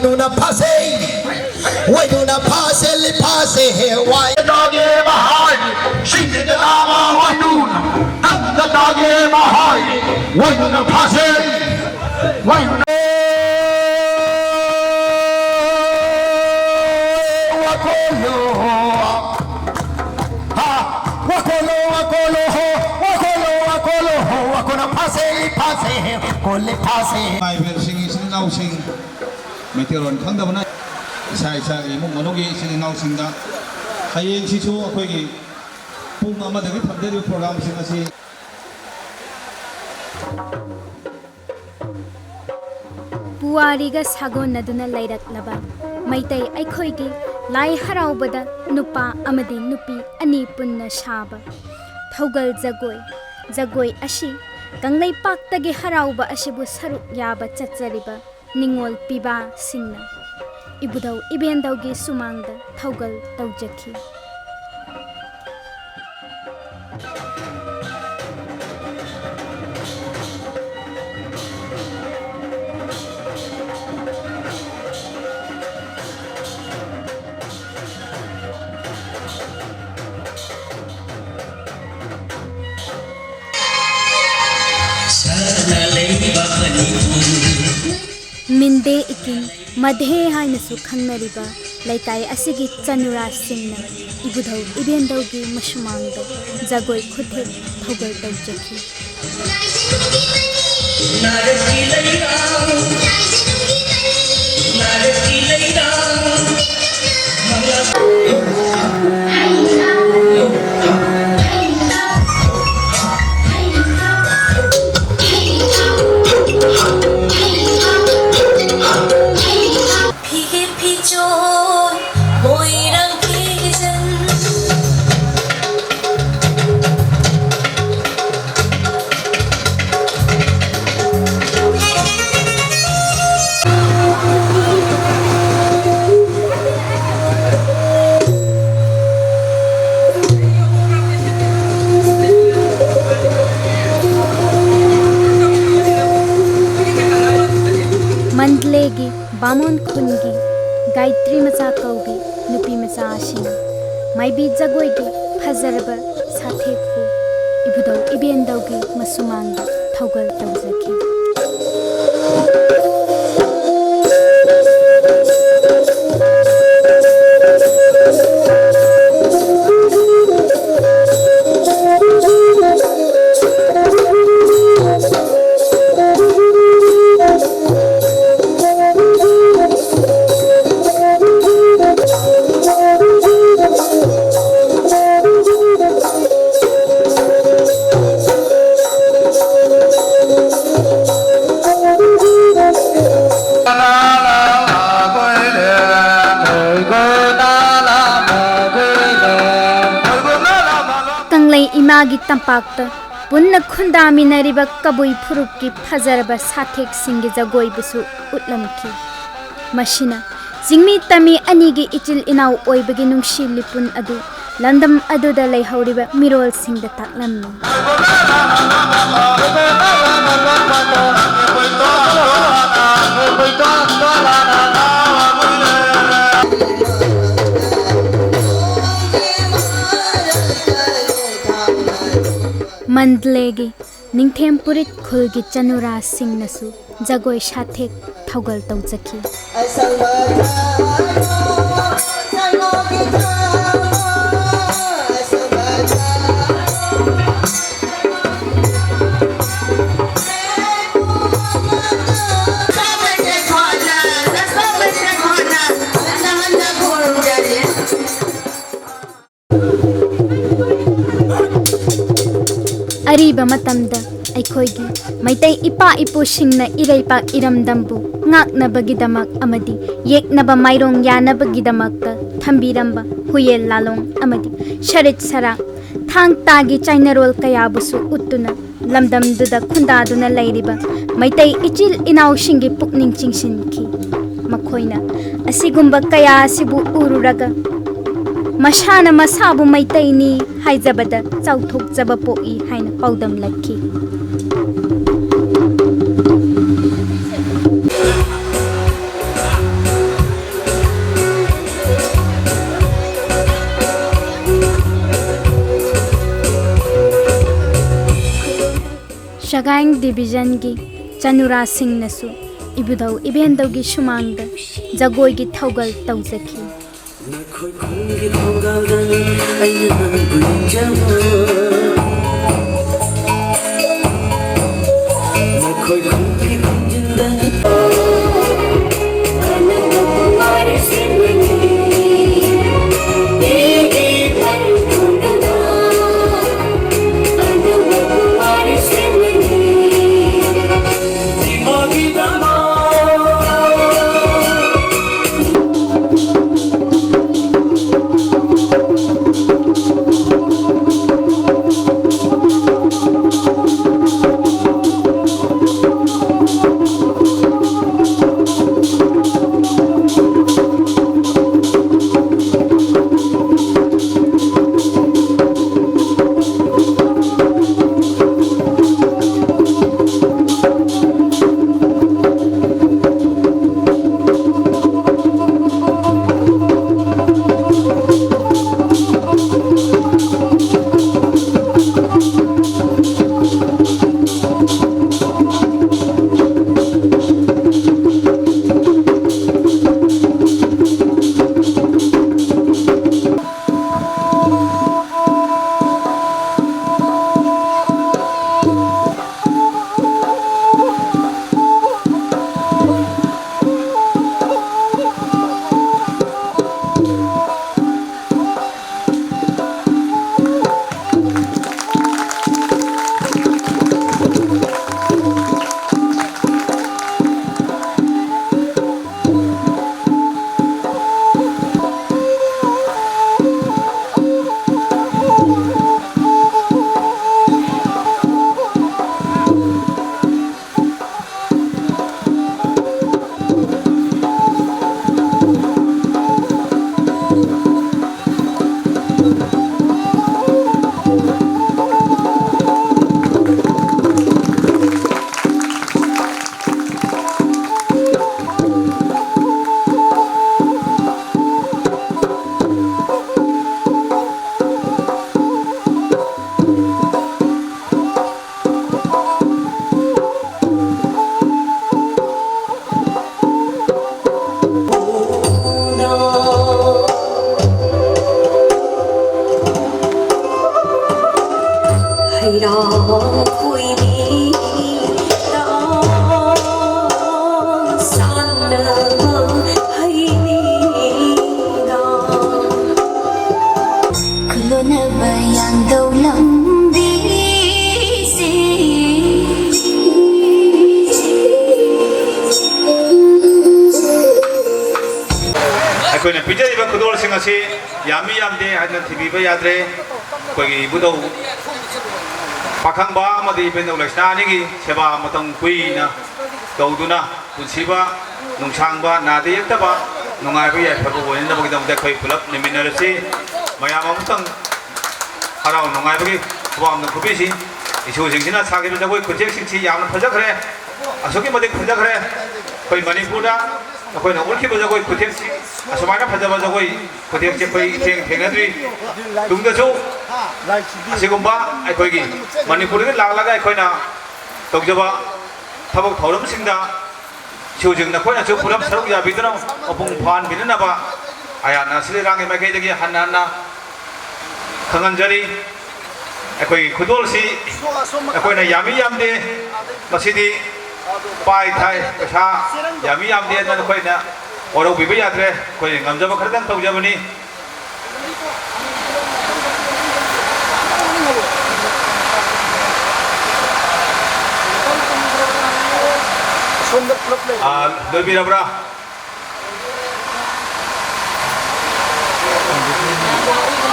ꯅꯨꯅ ꯐꯥꯁꯦ, ꯋꯥꯏꯅꯨꯅ ꯐꯥꯁꯦ, ꯂꯤꯐꯥꯁꯦ ꯍꯦ ꯋꯥꯏ꯫ ꯗꯥꯒꯦ ꯃꯍꯥꯏ, ꯁꯤꯡꯗ ꯗꯥꯃ ꯋꯥꯏꯅꯨꯅ, ꯇꯝꯗ ꯗꯥꯒꯦ ꯃꯍꯥꯏ, ꯋꯥꯏꯅꯨꯅ ꯐꯥꯁꯦ, ꯋꯥꯏꯅꯨꯅ ꯋꯥꯈꯣꯜꯂꯣ꯫ ꯍꯥ, ꯋꯥꯈꯣꯜꯂꯣ, ꯋꯥꯈꯣꯜꯂꯣ ꯍꯣ, ꯋꯥꯈꯣꯜꯂꯣ, ꯋꯥꯈꯣꯜꯂꯣ ꯍꯣ, ꯋꯥꯈꯣꯜꯅ ꯐꯥꯁꯦ, ꯐꯥꯁꯦ ꯍꯦ, ꯀꯣꯜꯂꯦ ꯐꯥꯁꯦ꯫ ꯃꯥꯏꯕꯦꯜꯁꯤꯡ, ꯏꯆꯤꯟ ꯏꯅꯥꯎꯁꯤꯡ, ꯃꯩꯇꯩꯂꯣꯟ ꯈꯪꯗꯕꯅ ꯏꯁꯥ ꯏꯁꯥꯒꯤ ꯏꯃꯨꯡ ꯃꯅꯨꯡꯒꯤ ꯏꯆꯤꯟ ꯏꯅꯥꯎꯁꯤꯡꯗ ꯍꯌꯦꯡꯁꯤꯁꯨ ꯑꯩꯈꯣꯏꯒꯤ ꯄꯨꯡ ꯑꯃꯗꯒꯤ ꯊꯝꯖꯔꯤꯕ ꯄ꯭ꯔꯣꯒ꯭ꯔꯥꯝꯁꯤꯡ ꯑꯁꯤ ꯄꯨꯋꯥꯔꯤꯒ ꯁꯥꯒꯣꯟꯅꯗꯨꯅ ꯂꯩꯔꯛꯂꯕ ꯃꯩꯇꯩ ꯑꯩꯈꯣꯏꯒꯤ ꯂꯥꯏ ꯍꯔꯥꯎꯕꯗ ꯅꯨꯄꯥ ꯑꯃꯗꯤ ꯅꯨꯄꯤ ꯑꯅꯤ ꯄꯨꯟꯅ ꯁꯥꯕ ꯊꯧꯒꯜ ꯖꯒꯣꯏ, ꯖꯒꯣꯏ ꯑꯁꯤ ꯀꯪꯂꯩꯄꯥꯛꯇꯒꯤ ꯍꯔꯥꯎꯕ ꯑꯁꯤꯕꯨ ꯁꯔꯨꯛ ꯌꯥꯕ ꯆꯠꯆꯔꯤꯕ ꯅꯤꯉꯣꯜ ꯄꯤꯕꯥꯁꯤꯡꯅ ꯏꯕꯨꯙꯧ ꯏꯕꯦꯟꯙꯧꯒꯤ ꯁꯨꯃꯥꯡꯗ ꯊꯧꯒꯜ ꯇꯧꯖꯈꯤ꯫ ꯃꯤꯟꯗꯦ ꯏꯀꯤꯟ, ꯃꯙꯦ ꯍꯥꯏꯅꯁꯨ ꯈꯪꯅꯔꯤꯕ ꯂꯩꯀꯥꯏ ꯑꯁꯤꯒꯤ ꯆꯅꯨꯔꯥꯁꯤꯡꯅ ꯏꯕꯨꯙꯧ ꯏꯕꯦꯟꯙꯧꯒꯤ ꯃꯁꯨꯃꯥꯡꯗ ꯖꯒꯣꯏ ꯈꯨꯊꯦꯛ ꯊꯧꯒꯜ ꯇꯧꯖꯈꯤ꯫ ꯐꯤꯒꯦ ꯐꯤꯖꯣꯜ ꯃꯣꯏꯔꯥꯡ ꯐꯤꯖꯟ꯫ ꯃꯟꯗꯂꯦꯒꯤ ꯕꯥꯃꯣꯟ ꯈꯨꯟꯒꯤ ꯒꯥꯌꯇ꯭ꯔꯤ ꯃꯆꯥ ꯀꯧꯕꯤ ꯅꯨꯄꯤ ꯃꯆꯥ ꯑꯁꯤꯅ ꯃꯥꯏꯕꯤ ꯖꯒꯣꯏꯒꯤ ꯐꯖꯔꯕ ꯁꯥꯊꯦꯛꯄꯨ ꯏꯕꯨꯙꯧ ꯏꯕꯦꯟꯗꯧꯒꯤ ꯃꯁꯨꯃꯥꯡꯗ ꯊꯧꯒꯜ ꯇꯧꯖꯈꯤ꯫ ꯀꯪꯂꯩ ꯏꯃꯥꯒꯤ ꯇꯝꯄꯥꯛꯇ ꯄꯨꯟꯅ ꯈꯨꯟꯗꯥꯃꯤꯟꯅꯔꯤꯕ ꯀꯕꯨꯏ ꯐꯨꯔꯨꯞꯀꯤ ꯐꯖꯔꯕ ꯁꯥꯊꯦꯛꯁꯤꯡꯒꯤ ꯖꯒꯣꯏꯕꯨꯁꯨ ꯎꯠꯂꯝꯈꯤ꯫ ꯃꯁꯤꯅ ꯆꯤꯡꯃꯤ ꯇꯝꯃꯤ ꯑꯅꯤꯒꯤ ꯏꯆꯤꯜ ꯏꯅꯥꯎ ꯑꯣꯏꯕꯒꯤ ꯅꯨꯡꯁꯤ ꯂꯤꯄꯨꯟ ꯑꯗꯨ ꯂꯝꯗꯝ ꯑꯗꯨꯗ ꯂꯩꯍꯧꯔꯤꯕ ꯃꯤꯔꯣꯜꯁꯤꯡꯗ ꯇꯥꯛꯂꯝꯃꯤ꯫ ꯃꯟꯗꯂꯦꯒꯤ ꯅꯤꯡꯊꯦꯝ ꯄꯨꯔꯤꯠ ꯈꯨꯜꯒꯤ ꯆꯅꯨꯔꯥꯁꯤꯡꯅꯁꯨ ꯖꯒꯣꯏ ꯁꯥꯊꯦꯛ ꯊꯧꯒꯜ ꯇꯧꯖꯈꯤ꯫ ꯑꯔꯤꯕ ꯃꯇꯝꯗ ꯑꯩꯈꯣꯏꯒꯤ ꯃꯩꯇꯩ ꯏꯄꯥ ꯏꯄꯨꯁꯤꯡꯅ ꯏꯔꯩꯄꯥꯛ ꯏꯔꯝꯗꯝꯕꯨ ꯉꯥꯛꯅꯕꯒꯤꯗꯃꯛ ꯑꯃꯗꯤ ꯌꯦꯛꯅꯕ ꯃꯥꯏꯔꯣꯡ ꯌꯥꯅꯕꯒꯤꯗꯃꯛꯇ ꯊꯝꯕꯤꯔꯝꯕ ꯍꯨꯌꯦꯜ ꯂꯥꯂꯣꯡ ꯑꯃꯗꯤ ꯁꯔꯤꯠ ꯁꯔꯥꯛ, ꯊꯥꯡ ꯇꯥꯒꯤ ꯆꯥꯏꯅꯔꯣꯜ ꯀꯌꯥꯕꯨꯁꯨ ꯎꯠꯇꯨꯅ ꯂꯝꯗꯝꯗꯨꯗ ꯈꯨꯟꯗꯥꯗꯨꯅ ꯂꯩꯔꯤꯕ ꯃꯩꯇꯩ ꯏꯆꯤꯜ ꯏꯅꯥꯎꯁꯤꯡꯒꯤ ꯄꯨꯛꯅꯤꯡ ꯆꯤꯡꯁꯤꯟꯈꯤ꯫ ꯃꯈꯣꯏꯅ ꯑꯁꯤꯒꯨꯝꯕ ꯀꯌꯥ ꯑꯁꯤꯕꯨ ꯎꯔꯨꯔꯒ ꯃꯁꯥꯅ ꯃꯁꯥꯕꯨ ꯃꯩꯇꯩꯅꯤ ꯍꯥꯏꯖꯕꯗ ꯆꯥꯎꯊꯣꯛꯆꯕ ꯄꯣꯛꯏ ꯍꯥꯏꯅ ꯄꯥꯎꯗꯝꯂꯛꯈꯤ꯫ ꯀ꯭ꯂꯥꯏꯟ ꯗꯤꯕꯤꯖꯟꯒꯤ ꯆꯅꯨꯔꯥꯁꯤꯡꯅꯁꯨ ꯏꯕꯨꯙꯧ ꯏꯕꯦꯟꯗꯧꯒꯤ ꯁꯨꯃꯥꯡꯗ ꯖꯒꯣꯏꯒꯤ ꯊꯧꯒꯜ ꯇꯧꯖꯈꯤ꯫ ꯅꯈꯣꯏ ꯈꯨꯟꯒꯤ ꯊꯧꯒꯜꯗ ꯑꯩꯅ ꯅꯪꯕꯨ ꯌꯦꯡꯖꯕ꯫ ꯅꯈꯣꯏ ꯈꯨꯟꯒꯤ ꯈꯨꯟꯖꯤꯟꯗ ꯑꯩꯈꯣꯏꯅ ꯄꯤꯖꯔꯤꯕ ꯈꯨꯗꯣꯜꯁꯤꯡ ꯑꯁꯤ ꯌꯥꯝꯃꯤ ꯌꯥꯝꯗꯦ ꯍꯥꯏꯗꯅ ꯊꯤꯕꯤꯕ ꯌꯥꯗ꯭ꯔꯦ꯫ ꯑꯩꯈꯣꯏꯒꯤ ꯏꯕꯨꯙꯧ ꯄꯥꯈꯪꯕ ꯑꯃꯗꯤ ꯏꯕꯦꯟꯗꯧ ꯂꯩꯁꯅꯥ ꯑꯅꯤꯒꯤ ꯁꯦꯕꯥ ꯃꯇꯝ ꯀꯨꯏꯅ ꯇꯧꯗꯨꯅ ꯄꯨꯟꯁꯤꯕ ꯅꯨꯡꯁꯥꯡꯕ, ꯅꯥꯗ ꯌꯦꯛꯇꯕ, ꯅꯨꯡꯉꯥꯏꯕ ꯌꯥꯏꯐꯕ ꯑꯣꯏꯅꯅꯕꯒꯤꯗꯃꯛꯇ ꯑꯩꯈꯣꯏ ꯄꯨꯂꯞ ꯅꯤꯃꯤꯟꯅꯔꯁꯤ꯫ ꯃꯌꯥꯝ ꯑꯃꯨꯛꯇꯪ ꯍꯔꯥꯎ ꯅꯨꯡꯉꯥꯏꯕꯒꯤ ꯈꯨꯕꯥꯝꯅ ꯈꯨꯕꯤꯁꯤ꯫ ꯏꯁꯨꯁꯤꯡꯁꯤꯅ ꯁꯥꯈꯤꯕ ꯖꯒꯣꯏ ꯈꯨꯠꯊꯦꯛꯁꯤꯡꯁꯤ ꯌꯥꯝꯅ ꯐꯖꯈ꯭ꯔꯦ, ꯑꯁꯨꯛꯀꯤ ꯃꯇꯤꯛ ꯐꯖꯈ꯭ꯔꯦ꯫ ꯑꯩꯈꯣꯏ ꯃꯅꯤꯄꯨꯔꯗ ꯑꯩꯈꯣꯏꯅ ꯎꯠꯈꯤꯕ ꯖꯒꯣꯏ ꯈꯨꯠꯊꯦꯛꯁꯤ ꯑꯁꯨꯃꯥꯏꯅ ꯐꯖꯕ ꯖꯒꯣꯏ ꯈꯨꯠꯊꯦꯛꯁꯤ ꯑꯩꯈꯣꯏ ꯏꯊꯦꯡ ꯊꯦꯡꯅꯗ꯭ꯔꯤ꯫ ꯇꯨꯡꯗꯁꯨ ꯑꯁꯤꯒꯨꯝꯕ ꯑꯩꯈꯣꯏꯒꯤ ꯃꯅꯤꯄꯨꯔꯗꯒꯤ ꯂꯥꯛꯂꯒ ꯑꯩꯈꯣꯏꯅ ꯇꯧꯖꯕ ꯊꯕꯛ ꯊꯧꯔꯝꯁꯤꯡꯗ ꯏꯁꯨꯁꯤꯡ ꯅꯈꯣꯏꯅꯁꯨ ꯄꯨꯂꯞ ꯁꯔꯨꯛ ꯌꯥꯕꯤꯗꯨꯅ ꯃꯄꯨꯡ ꯐꯥꯍꯟꯕꯤꯅꯅꯕ ꯑꯩꯍꯥꯛꯅ ꯁꯤꯜ ꯂꯥꯡꯒꯤ ꯃꯥꯏꯀꯩꯗꯒꯤ ꯍꯟꯅ ꯍꯟꯅ ꯈꯪꯍꯟꯖꯔꯤ꯫ ꯑꯩꯈꯣꯏꯒꯤ ꯈꯨꯗꯣꯜꯁꯤ ꯑꯩꯈꯣꯏꯅ ꯌꯥꯝꯃꯤ ꯌꯥꯝꯗꯦ, ꯃꯁꯤꯗꯤ ꯄꯥꯏ ꯊꯥꯏ ꯄꯩꯁꯥ ꯌꯥꯝꯃꯤ ꯌꯥꯝꯗꯦ ꯑꯗꯨꯅ ꯑꯩꯈꯣꯏꯅ ꯋꯥꯔꯧꯕꯤꯕ ꯌꯥꯗ꯭ꯔꯦ꯫ ꯑꯩꯈꯣꯏ ꯉꯝꯖꯕ ꯈꯔꯗꯪ ꯇꯧꯖꯕꯅꯤ꯫ ꯑꯥ, ꯂꯣꯏꯕꯤꯔꯕ꯭ꯔꯥ?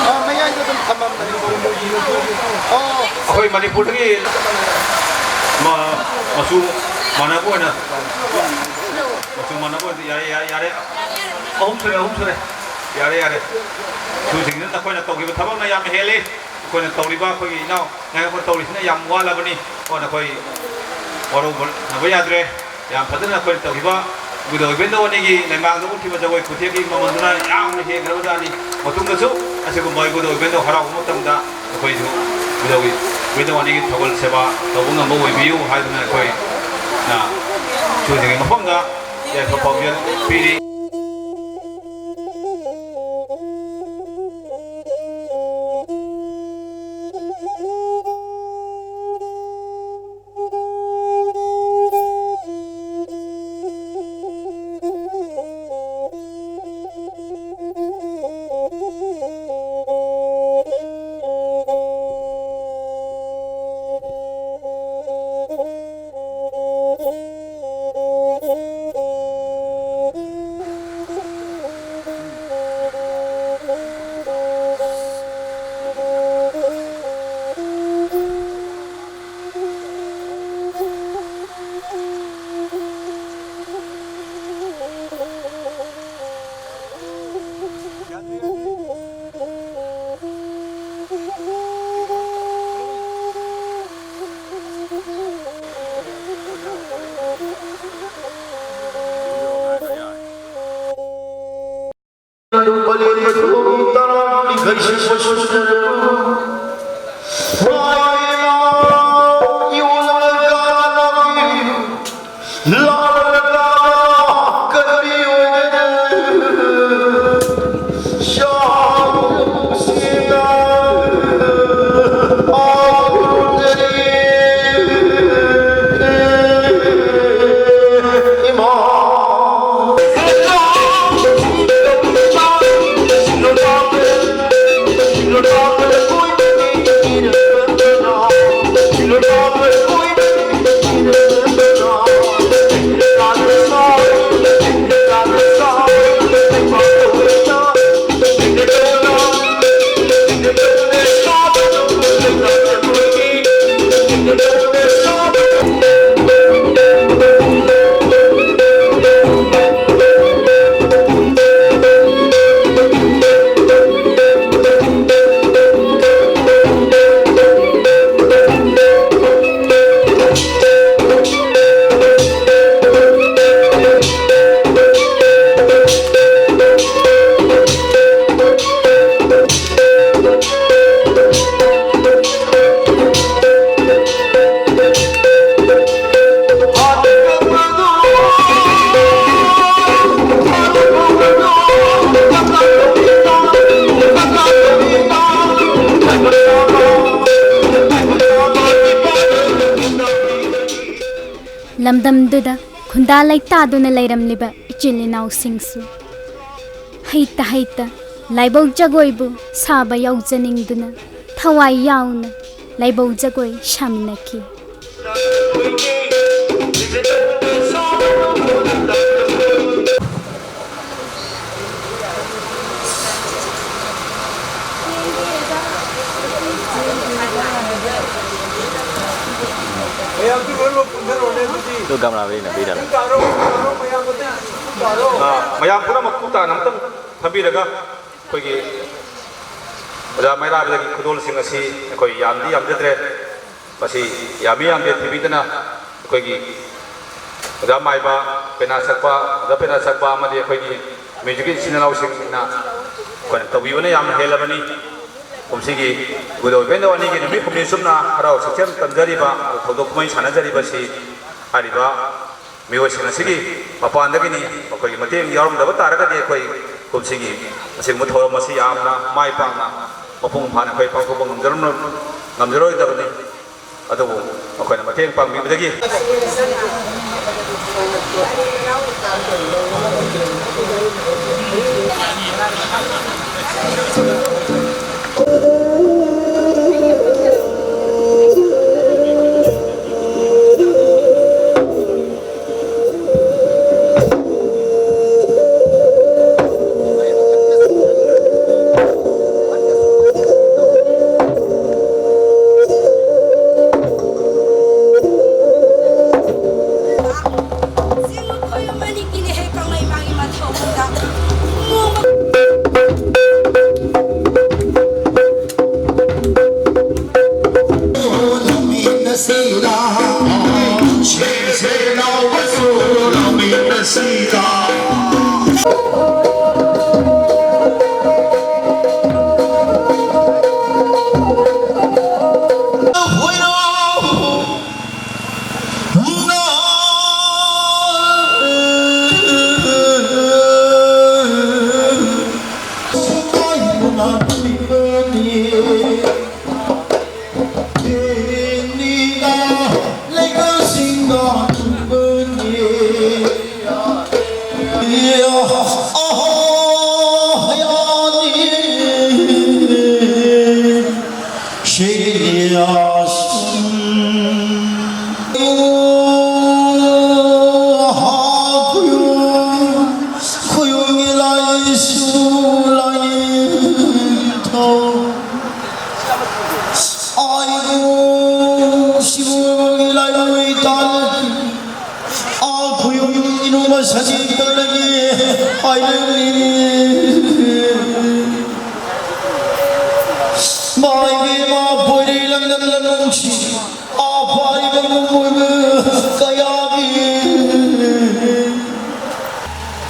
ꯑꯥ, ꯃꯌꯥꯏꯗ ꯑꯗꯨꯝ ꯊꯝꯃꯝꯕꯅꯤ꯫ ꯑꯣ꯫ ꯑꯩꯈꯣꯏ ꯃꯅꯤꯄꯨꯔꯗꯒꯤ ꯃ-, ꯃꯆꯨ ꯃꯥꯟꯅꯕ ꯑꯣꯏꯅ, ꯃꯆꯨ ꯃꯥꯟꯅꯕ ꯑꯣꯏꯅ ꯌꯥꯔꯦ, ꯌꯥꯔꯦ, ꯌꯥꯔꯦ꯫ ꯑꯍꯨꯝ ꯁꯨꯔꯦ, ꯑꯍꯨꯝ ꯁꯨꯔꯦ꯫ ꯌꯥꯔꯦ, ꯌꯥꯔꯦ꯫ ꯏꯁꯨꯁꯤꯡꯁꯤꯅ ꯅꯈꯣꯏꯅ ꯇꯧꯈꯤꯕ ꯊꯕꯛꯅ ꯌꯥꯝ ꯍꯦꯜꯂꯤ꯫ ꯑꯩꯈꯣꯏꯅ ꯇꯧꯔꯤꯕ ꯑꯩꯈꯣꯏꯒꯤ ꯏꯅꯥꯎ ꯉꯥꯏꯈꯣ ꯇꯧꯔꯤꯁꯤꯅ ꯌꯥꯝ ꯋꯥꯠꯂꯕꯅꯤ꯫ ꯑꯣ, ꯅꯈꯣꯏ ꯋꯥꯔꯧꯅꯕ ꯌꯥꯗ꯭ꯔꯦ꯫ ꯌꯥꯝ ꯐꯖꯅ ꯑꯩꯈꯣꯏꯅ ꯇꯧꯈꯤꯕ ꯏꯕꯨꯙꯧ ꯏꯕꯦꯟꯗꯧ ꯑꯅꯤꯒꯤ ꯂꯩꯃꯥꯡꯗ ꯎꯠꯈꯤꯕ ꯖꯒꯣꯏ ꯈꯨꯊꯦꯛꯀꯤ ꯃꯃꯜꯗꯨꯅ ꯌꯥꯝꯅ ꯍꯦꯟꯈ꯭ꯔꯕꯖꯥꯠꯅꯤ꯫ ꯃꯇꯨꯡꯗꯁꯨ ꯑꯁꯤꯒꯨꯝꯕ ꯏꯕꯨꯙꯧ ꯏꯕꯦꯟꯗꯧ ꯍꯔꯥꯎꯕ ꯃꯇꯝꯗ ꯑꯩꯈꯣꯏꯁꯨ ꯏꯕꯨꯙꯧꯒꯤ, ꯏꯕꯦꯟꯗꯧ ꯑꯅꯤꯒꯤ ꯊꯧꯒꯜ ꯁꯦꯕꯥ ꯇꯧꯕ ꯉꯝꯕ ꯑꯣꯏꯕꯤꯌꯨ ꯍꯥꯏꯗꯨꯅ ꯑꯩꯈꯣꯏꯅ ꯏꯁꯨꯁꯤꯡꯒꯤ ꯃꯐꯝꯗ ꯌꯥꯏꯐ ꯄꯥꯎꯖꯦꯜ ꯄꯤꯔꯤ꯫ ꯄꯂꯦꯟ ꯃꯊꯣꯟꯒꯤ ꯇꯔꯥ ꯅꯤꯊꯣꯏ ꯁꯨꯕ ꯁꯨꯖꯔꯕ ꯃꯥꯏꯅꯥ ꯌꯣꯜꯂꯒ ꯀꯥꯟꯅꯕꯤ ꯂꯥꯜꯂꯒ ꯀꯔꯤ ꯑꯣꯏꯒꯅꯤ? ꯆꯥꯎ ꯁꯤꯅ ꯑꯥꯎꯖꯔꯤ ꯏꯃꯥ꯫ ꯂꯝꯗꯝꯗꯨꯗ ꯈꯨꯟꯗꯥ ꯂꯩꯇꯥꯗꯨꯅ ꯂꯩꯔꯝꯂꯤꯕ ꯏꯆꯤꯜ ꯏꯅꯥꯎꯁꯤꯡꯁꯨ ꯍꯩꯇ ꯍꯩꯇ ꯂꯥꯏꯕꯧ ꯖꯒꯣꯏꯕꯨ ꯁꯥꯕ ꯌꯥꯎꯖꯅꯤꯡꯗꯨꯅ ꯊꯋꯥꯏ ꯌꯥꯎꯅ ꯂꯥꯏꯕꯧ ꯖꯒꯣꯏ ꯁꯥꯃꯤꯟꯅꯈꯤ꯫ ꯃꯌꯥꯝꯁꯨ ꯂꯣꯏꯅꯃꯛ ꯄꯨꯟꯊꯔꯛꯑꯣꯅꯦ ꯑꯗꯨꯗꯤ꯫ ꯑꯗꯨ ꯒꯝꯂꯥ ꯃꯔꯤꯅ ꯄꯤꯔꯒ꯫ ꯄꯨꯡ ꯇꯥꯔꯣ, ꯄꯨꯡ ꯇꯥꯔꯣ, ꯃꯌꯥꯝ ꯑꯇꯩ ꯄꯨꯡ ꯇꯥꯔꯣ꯫ ꯑꯥ, ꯃꯌꯥꯝ ꯄꯨꯝꯅꯃꯛ ꯄꯨꯡ ꯇꯥꯅ ꯑꯃꯇꯪ ꯐꯝꯕꯤꯔꯒ ꯑꯩꯈꯣꯏꯒꯤ ꯑꯣꯖꯥ ꯃꯩꯔꯥꯕꯗꯒꯤ ꯈꯨꯗꯣꯜꯁꯤꯡ ꯑꯁꯤ ꯑꯩꯈꯣꯏ ꯌꯥꯝꯗꯤ ꯌꯥꯝꯖꯗ꯭ꯔꯦ꯫ ꯃꯁꯤ ꯌꯥꯝꯃꯤ ꯌꯥꯝꯗꯦ ꯊꯤꯕꯤꯗꯅ ꯑꯩꯈꯣꯏꯒꯤ ꯑꯣꯖꯥ ꯃꯥꯏꯕ, ꯄꯦꯅꯥ ꯁꯛꯄ, ꯑꯣꯖꯥ ꯄꯦꯅꯥ ꯁꯛꯄ ꯑꯃꯗꯤ ꯑꯩꯈꯣꯏꯒꯤ ꯃ꯭ꯌꯨꯖꯤꯛꯀꯤ ꯏꯆꯤꯟ ꯏꯅꯥꯎꯁꯤꯡꯅ ꯑꯩꯈꯣꯏꯅ ꯇꯧꯕꯤꯕꯅ ꯌꯥꯝꯅ ꯍꯦꯜꯂꯕꯅꯤ꯫ ꯀꯨꯝꯁꯤꯒꯤ ꯏꯕꯨꯙꯧ ꯏꯕꯦꯟꯗꯧ ꯑꯅꯤꯒꯤ ꯅꯨꯃꯤꯠ ꯍꯨꯝꯅꯤ ꯆꯨꯞꯅ ꯍꯔꯥꯎ ꯁꯛꯆꯦꯜ ꯇꯝꯖꯔꯤꯕ, ꯊꯧꯗꯣꯛ ꯀꯨꯝꯍꯩ ꯁꯥꯟꯅꯖꯔꯤꯕꯁꯤ ꯍꯥꯏꯔꯤꯕ ꯃꯤꯑꯣꯏꯁꯤꯡ ꯑꯁꯤꯒꯤ ꯃꯄꯥꯟꯗꯒꯤꯅꯤ꯫ ꯃꯈꯣꯏꯒꯤ ꯃꯇꯦꯡ ꯌꯥꯎꯔꯝꯗꯕ ꯇꯥꯔꯒꯗꯤ ꯑꯩꯈꯣꯏ ꯀꯨꯝꯁꯤꯒꯤ ꯑꯁꯤꯒꯨꯝꯕ ꯊꯧꯔꯝ ꯑꯁꯤ ꯌꯥꯝꯅ ꯃꯥꯏ ꯄꯥꯛꯅ, ꯃꯄꯨꯡ ꯐꯥꯅ ꯑꯩꯈꯣꯏ ꯄꯥꯡꯊꯣꯛꯄ ꯉꯝꯖꯔꯝꯂꯣꯏ-, ꯉꯝꯖꯔꯣꯏꯗꯕꯅꯤ꯫ ꯑꯗꯨꯕꯨ ꯃꯈꯣꯏꯅ ꯃꯇꯦꯡ ꯄꯥꯡꯕꯤꯕꯗꯒꯤ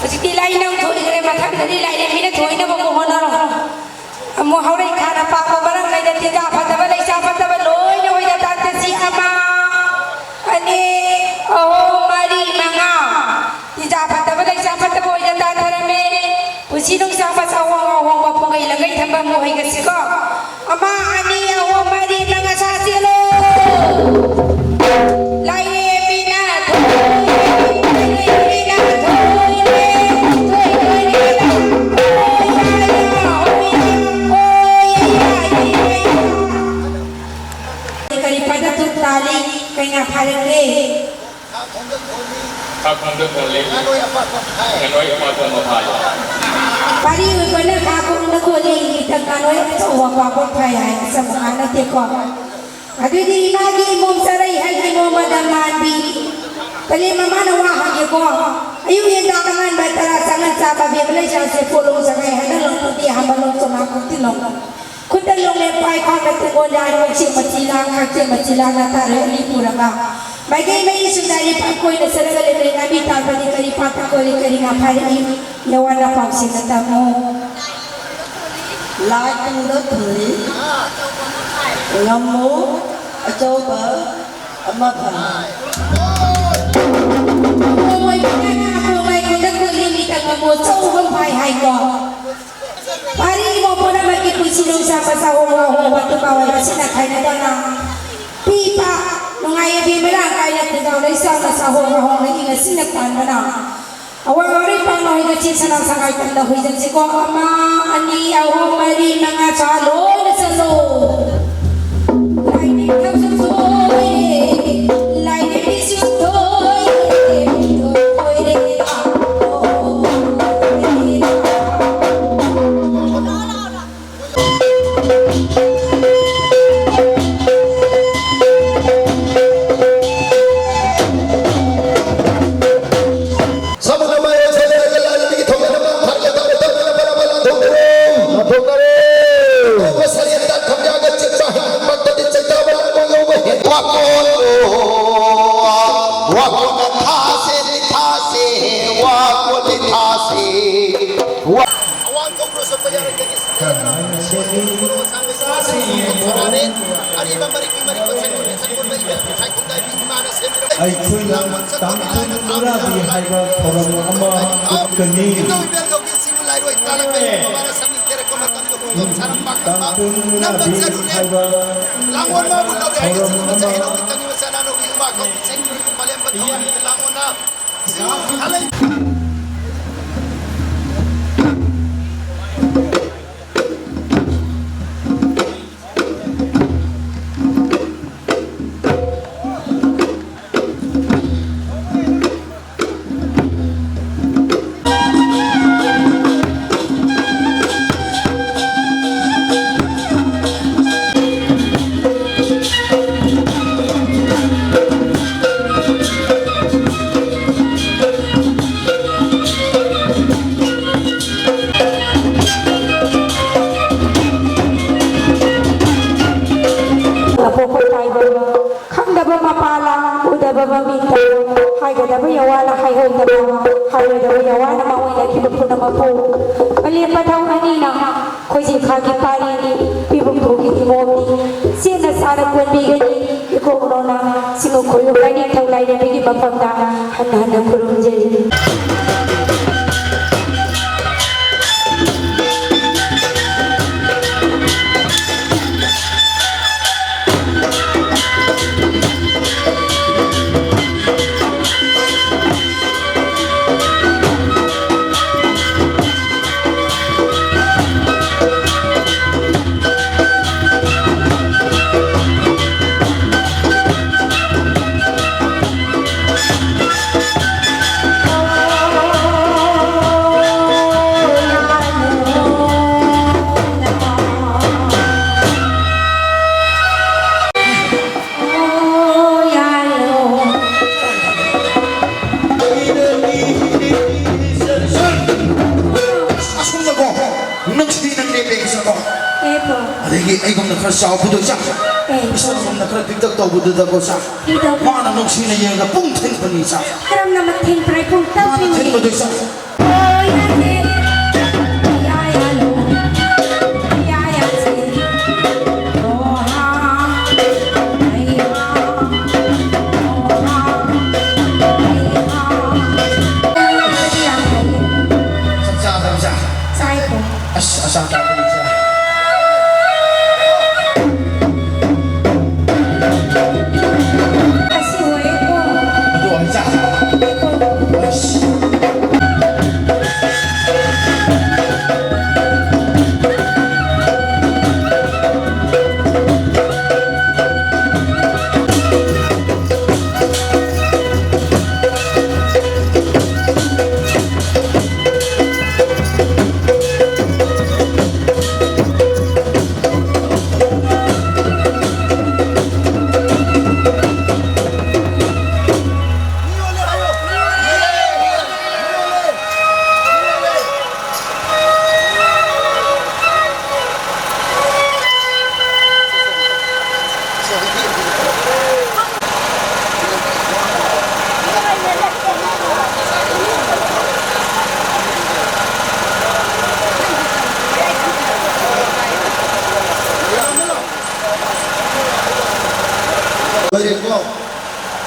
ꯍꯧꯖꯤꯛꯇꯤ ꯂꯥꯏ ꯅꯪ ꯊꯣꯛꯏꯈ꯭ꯔꯦ꯫ ꯃꯊꯪꯗꯗꯤ ꯂꯥꯏꯔꯦꯝꯕꯤꯅ ꯊꯣꯏꯅꯕ ꯑꯃꯨꯛ ꯍꯣꯠꯅꯔꯣ꯫ ꯑꯃꯨꯛ ꯍꯧꯔꯩ ꯈꯥꯅ ꯄꯥꯛꯄ ꯃꯔꯝ ꯂꯩꯅ ꯇꯤꯟꯖꯥ ꯐꯠꯇꯕ ꯂꯩꯁꯥ ꯐꯠꯇꯕ ꯂꯣꯏꯅ ꯑꯣꯏꯅ ꯇꯥꯟꯊꯁꯤ꯫ ꯑꯃ, ꯑꯅꯤ, ꯑꯍꯨꯝ, ꯃꯔꯤ, ꯃꯉꯥ꯫ ꯇꯤꯟꯖꯥ ꯐꯠꯇꯕ ꯂꯩꯁꯥ ꯐꯠꯇꯕ ꯑꯣꯏꯅ ꯇꯥꯟꯊꯔꯝꯃꯦ꯫ ꯄꯨꯟꯁꯤ ꯅꯨꯡꯁꯥ ꯃꯆꯥ ꯑꯍꯣꯡ ꯑꯍꯣꯡꯕ ꯄꯨꯡꯒꯩ ꯂꯪꯒꯩ ꯊꯝꯕ ꯑꯃꯨꯛ ꯑꯣꯏꯒꯁꯤꯀꯣ꯫ ꯑꯃ, ꯑꯅꯤ, ꯑꯍꯨꯝ, ꯃꯔꯤ, ꯃꯉꯥ, ꯁꯥ ꯆꯦꯜꯂꯣ꯫ ꯂꯥꯏꯔꯦꯝꯕꯤꯅ ꯊꯣꯏꯔꯦ, ꯂꯥꯏꯔꯦꯝꯕꯤꯅ ꯊꯣꯏꯔꯦ, ꯊꯣꯏꯔꯦ꯫ ꯀꯔꯤ ꯄꯗ ꯇꯨ ꯇꯥꯂꯤ, ꯀꯩꯅ ꯐꯥꯔꯛꯂꯦ꯫ ꯈꯥꯛ ꯈꯣꯡꯗ ꯈꯣꯜꯂꯤ, ꯉꯥꯅꯣꯏ ꯑꯄꯥꯛꯄ ꯑꯃ ꯐꯥꯜꯂꯤ꯫ ꯄꯥꯔꯤ ꯑꯣꯏꯕꯅ ꯈꯥꯛ ꯈꯣꯡꯗ ꯈꯣꯜꯂꯤ, ꯏꯊꯛ ꯉꯥꯅꯣꯏ ꯑꯆꯧꯕ ꯑꯄꯥꯛꯄ ꯐꯥꯏ ꯍꯥꯏ, ꯑꯆꯝꯕ ꯉꯥ ꯅꯠꯇꯦꯀꯣ꯫ ꯑꯗꯨꯗꯤ ꯏꯃꯥꯒꯤ ꯏꯃꯣꯝ ꯆꯥꯔꯩ ꯍꯥꯏꯒꯤ ꯏꯃꯣꯝ ꯃꯗꯝ ꯃꯥꯟꯕꯤ꯫ ꯄꯂꯦꯝ ꯃꯃꯥꯅ ꯋꯥ ꯍꯥꯏꯒꯦꯀꯣ꯫ ꯑꯌꯨꯛ ꯌꯦꯟꯗꯥ ꯑꯉꯟꯕ ꯇꯔꯥ ꯆꯉꯟ ꯆꯥꯕ ꯕꯦꯝꯃ ꯂꯩꯁꯥꯁꯦ ꯄꯣꯠꯂꯣꯡ ꯆꯉꯥꯏ ꯍꯥꯏꯅ ꯂꯣꯡꯊꯣꯛꯇꯤ ꯍꯥꯏꯕ ꯂꯣꯡ ꯆꯣꯡꯉꯥ ꯀꯣꯛꯇꯤ ꯂꯣꯡ꯫ ꯈꯨꯠꯇ ꯂꯣꯡꯂꯦꯝ ꯄꯥꯏ ꯈ꯭ꯋꯥꯡꯗ ꯇꯦꯡꯒꯣꯜ ꯌꯥꯟ ꯀꯛꯆꯦꯡ ꯃꯆꯤ ꯂꯥꯡ ꯀꯛꯆꯦꯡ ꯃꯆꯤ ꯂꯥꯡꯅ ꯇꯥꯔꯦ ꯑꯅꯤ ꯄꯨꯔꯒ꯫ ꯃꯥꯏꯀꯩ ꯃꯔꯤ ꯁꯨꯝꯅ ꯂꯤꯄꯥꯟ ꯀꯣꯏꯅ ꯆꯠꯂꯒ ꯂꯩꯔꯦ ꯉꯥꯃꯤ ꯇꯥꯟꯕꯗꯤ ꯀꯔꯤ ꯄꯥꯠꯇ ꯀꯣꯜꯂꯤ ꯀꯔꯤ ꯉꯥ ꯐꯥꯔꯛꯏ꯫ ꯅꯦꯋꯥꯅ ꯄꯥꯎꯁꯤꯡꯗ ꯇꯝꯃꯨ꯫ ꯂꯥꯏ ꯇꯨꯡꯗ ꯊꯨꯜꯂꯤ ꯉꯝꯃꯨ ꯑꯆꯧꯕ ꯑꯃ ꯐꯪꯉꯤ꯫ ꯃꯣꯏ ꯃꯣꯏ ꯃꯣꯏ ꯃꯣꯏ ꯀꯨꯟꯗ ꯀꯨꯜꯂꯤ ꯃꯤꯇꯪ ꯉꯝꯃꯨ ꯑꯆꯧꯕ ꯐꯥꯏ ꯍꯥꯏꯀꯣ꯫ ꯄꯥꯔꯤ ꯏꯃꯣ ꯄꯨꯝꯅꯃꯛꯀꯤ ꯄꯨꯟꯁꯤ ꯅꯨꯡꯁꯥꯡꯕ ꯆꯥꯍꯣꯡ ꯉꯥꯍꯣꯡꯕ ꯇꯨꯝꯕ ꯑꯣꯏꯕꯁꯤꯅ ꯈꯥꯏꯅꯗꯅ ꯄꯤꯕ ꯅꯨꯡꯉꯥꯏ ꯌꯥꯏꯐ ꯃꯔꯥꯡ ꯀꯥꯏꯅ ꯈꯨꯗꯧ ꯂꯩꯁꯥꯡꯅ ꯆꯥꯍꯣꯡ ꯉꯥꯍꯣꯡꯅ ꯏꯪꯅ ꯆꯤꯛꯅ ꯄꯥꯟꯕꯅ ꯑꯋꯥꯡ ꯑꯔꯣꯏ ꯄꯥꯡꯅ ꯍꯣꯏꯗ ꯆꯦ ꯁꯅꯥ ꯁꯉꯥꯏ ꯇꯝꯗ ꯍꯨꯏꯗꯟꯁꯤꯀꯣ꯫ ꯑꯃ, ꯑꯅꯤ, ꯑꯍꯨꯝ, ꯃꯔꯤ, ꯃꯉꯥ, ꯁꯥ ꯂꯣꯏꯅ ꯆꯠꯂꯣ꯫ ꯂꯥꯏꯅꯤꯡꯊꯧꯁꯨ ꯊꯣꯏꯔꯦ, ꯂꯥꯏꯔꯦꯝꯕꯤꯁꯨ ꯊꯣꯏꯔꯦ, ꯊꯣꯏꯔꯦ꯫ ꯁꯃꯨꯗ꯭ꯔ ꯃꯥꯏꯔꯦꯟ ꯁꯦꯟꯅꯔꯒ ꯂꯥꯏꯔꯦꯝꯕꯤꯒꯤ ꯊꯧꯖꯥꯜ ꯑꯃ ꯐꯥꯔꯒ ꯇꯞꯅ ꯇꯞꯅ ꯕꯔꯥ ꯕꯔꯥ ꯂꯥꯟꯊꯣꯛꯅꯔꯦ꯫ ꯂꯥꯟꯊꯣꯛꯅꯔꯦ꯫ ꯑꯇꯣꯞꯄ ꯁꯔꯦꯟꯗ ꯊꯝꯌꯥꯒ ꯆꯦꯛꯆꯥ ꯍꯤꯡ ꯃꯛꯇꯗꯤ ꯆꯩꯇꯥ ꯕꯔꯥ ꯑꯃ ꯌꯧꯕ ꯍꯦꯛ꯫ ꯋꯥꯀꯣꯜꯂꯣ, ꯋꯥꯀꯣꯜꯅ ꯊꯥꯁꯦ, ꯊꯥꯁꯦ, ꯋꯥꯀꯣꯜꯂꯤ ꯊꯥꯁꯦ꯫ ꯀꯔꯝꯍꯥꯏꯅ ꯁꯦꯝꯃꯤ? ꯆꯥꯁꯤ ꯌꯦꯡꯕ ꯑꯔꯤꯕ ꯃꯔꯤꯛꯀꯤ ꯃꯔꯤꯛ ꯁꯪꯒꯣꯜ, ꯁꯪꯒꯣꯜ ꯃꯔꯤꯛ ꯁꯥꯏꯈꯨꯝꯗꯥꯏꯕꯤ ꯏꯃꯥꯅ ꯁꯦꯝꯕꯤꯔꯕ ꯑꯩꯈꯣꯏꯅ ꯂꯥꯡꯕꯟ ꯆꯠꯄ ꯇꯥꯡꯈꯨꯜ ꯂꯥꯏꯅ ꯃꯨꯔꯥꯕꯤ ꯍꯥꯏꯕ ꯊꯧꯔꯝ ꯑꯃ ꯎꯠꯀꯅꯤ꯫ ꯏꯕꯨꯙꯧ ꯏꯕꯦꯟ ꯂꯧꯒꯤ ꯁꯤꯕꯨ ꯂꯥꯏꯔꯣꯏ ꯇꯥꯜꯂꯛꯄ ꯏꯃꯥꯅ ꯁꯃꯤꯡ ꯀꯦꯔꯛꯄ ꯃꯇꯝꯗ ꯈꯣꯡꯖꯣꯝ ꯁꯥꯔꯝ ꯄꯥꯡꯈꯠꯄ ꯇꯥꯡꯈꯨꯜ ꯅꯝꯕ ꯃꯨꯔꯥꯕꯤ ꯆꯔꯨꯅꯦ꯫ ꯍꯥꯏꯕ ꯂꯥꯡꯒꯣꯜ ꯃꯥꯕꯨ ꯂꯧꯔꯦ ꯍꯥꯏꯅ ꯊꯧꯔꯝ ꯆꯤꯡꯕ ꯑꯃ ꯆꯍꯦꯅꯧꯒꯤ ꯇꯪꯉꯤꯕ ꯆꯅꯥꯅꯧꯒꯤ ꯌꯨꯝꯕꯥ ꯀꯧꯕ ꯆꯦꯡ ꯃꯥꯂꯦꯝ ꯄꯟꯊꯧ ꯂꯥꯡꯒꯣꯜꯅ ꯑꯄꯣꯛꯄ ꯇꯥꯏꯕꯪ ꯈꯪꯗꯕ ꯃꯄꯥ ꯂꯥꯡ, ꯎꯗꯕ ꯃꯃꯤꯠ ꯇꯥꯡ, ꯍꯥꯏꯒꯗꯕ ꯌꯥꯋꯥꯅ ꯍꯥꯏꯍꯧꯗꯕ, ꯍꯥꯏꯔꯣꯏꯗꯕ ꯌꯥꯋꯥꯅ ꯃꯥꯡꯑꯣꯏꯅꯈꯤꯕ ꯄꯨꯝꯅꯃꯛꯄꯨ ꯃꯂꯦꯝ ꯃꯊꯧ ꯑꯅꯤꯅ ꯈꯣꯏꯖꯦ ꯈꯥꯒꯤ ꯄꯥꯔꯤꯅꯤ, ꯄꯤꯕꯨꯡ ꯊꯣꯛꯀꯤ ꯏꯃꯣꯝꯅꯤ꯫ ꯁꯦꯠꯅ ꯁꯥꯅ ꯀꯣꯟꯕꯤꯒꯅꯤ꯫ ꯏꯀꯣꯛ ꯅꯧꯅ ꯁꯤꯡꯉꯨ ꯈꯣꯏꯌꯨ ꯂꯥꯏꯅꯤꯡꯊꯧ ꯂꯥꯏꯔꯦꯝꯕꯤꯒꯤ ꯃꯐꯝꯗ ꯍꯟꯅ ꯍꯟꯅ ꯈꯨꯔꯨꯝꯖꯔꯤ꯫ ꯑꯁꯣꯝꯗꯀꯣ, ꯅꯨꯡꯁꯤꯅ ꯂꯦꯞꯄꯦ ꯏꯆꯥꯀꯣ꯫ ꯑꯦ, ꯄꯣ꯫ ꯑꯗꯒꯤ ꯑꯩꯒꯨꯝꯅ ꯈꯔ ꯆꯥꯎꯕꯗꯣ ꯏꯆꯥ꯫ ꯑꯦ, ꯄꯣ꯫ ꯏꯆꯥꯒꯨꯝꯅ ꯈꯔ ꯄꯤꯛꯇꯛ ꯇꯧꯕꯗꯨꯗꯀꯣ ꯏꯆꯥ꯫ ꯄꯤꯛꯇꯛ꯫ ꯃꯥꯅ ꯅꯨꯡꯁꯤꯅ ꯌꯦꯡꯉꯒ ꯄꯨꯡ ꯊꯤꯟꯕꯅꯤ ꯏꯆꯥ꯫ ꯀꯔꯝꯅ ꯃꯊꯦꯟ ꯄꯨꯔꯥꯏ ꯄꯨꯡ ꯃꯥꯅ ꯇꯧꯕꯤꯕꯅꯤ? ꯊꯤꯟꯕꯗꯣ ꯏꯆꯥ꯫ ꯑꯣ, ꯌꯥꯗꯦ꯫ ꯌꯥ, ꯌꯥ, ꯂꯣ꯫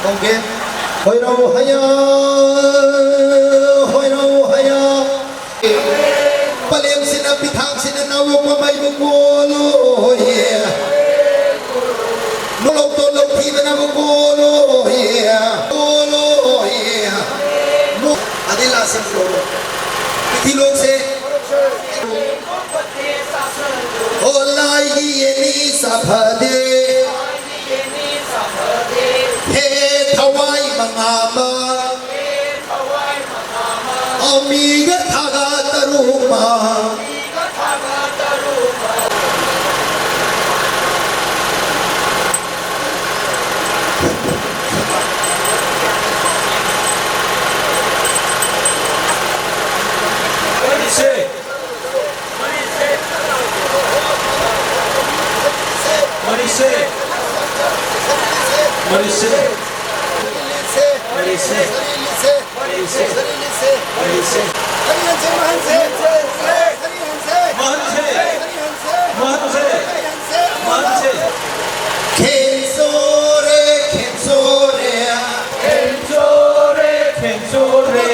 ꯍꯣꯏꯔꯧ ꯍꯌꯥ, ꯍꯣꯏꯔꯧ ꯍꯌꯥ꯫ ꯄꯂꯦꯝꯁꯤꯅ ꯄꯤꯊꯥꯡꯁꯤꯅ ꯅꯥꯎꯌꯣꯛꯄ ꯃꯩꯕꯨ ꯀꯣꯜꯂꯣꯌꯦ꯫ ꯃꯣꯂꯣꯛꯇꯣ ꯂꯧꯊꯤꯕꯅꯕꯨ ꯀꯣꯜꯂꯣꯌꯦ, ꯀꯣꯜꯂꯣꯌꯦ꯫ ꯃꯨ-, ꯑꯗꯩ ꯂꯥꯁ ꯁꯤꯟ ꯀꯣꯜꯂꯣ꯫ ꯏꯊꯤꯂꯣꯛꯁꯦ꯫ ꯑꯣ ꯂꯥꯏꯒꯤ ꯌꯦꯅꯤ ꯁꯥꯐꯗꯦ꯫ ꯍꯦ ꯊꯋꯥꯏ ꯃꯉꯥꯃ, ꯑꯃꯤꯒ ꯊꯥꯒ ꯇꯔꯨꯃ꯫ What is it? What is it? What is it? What is it? What is it? What is it? What is it? ꯃꯍꯟꯁꯦ! ꯃꯍꯟꯁꯦ! ꯃꯍꯟꯁꯦ! ꯈꯦꯟꯁꯣꯔꯦ, ꯈꯦꯟꯁꯣꯔꯦ꯫ ꯈꯦꯟꯁꯣꯔꯦ, ꯈꯦꯟꯁꯣꯔꯦ꯫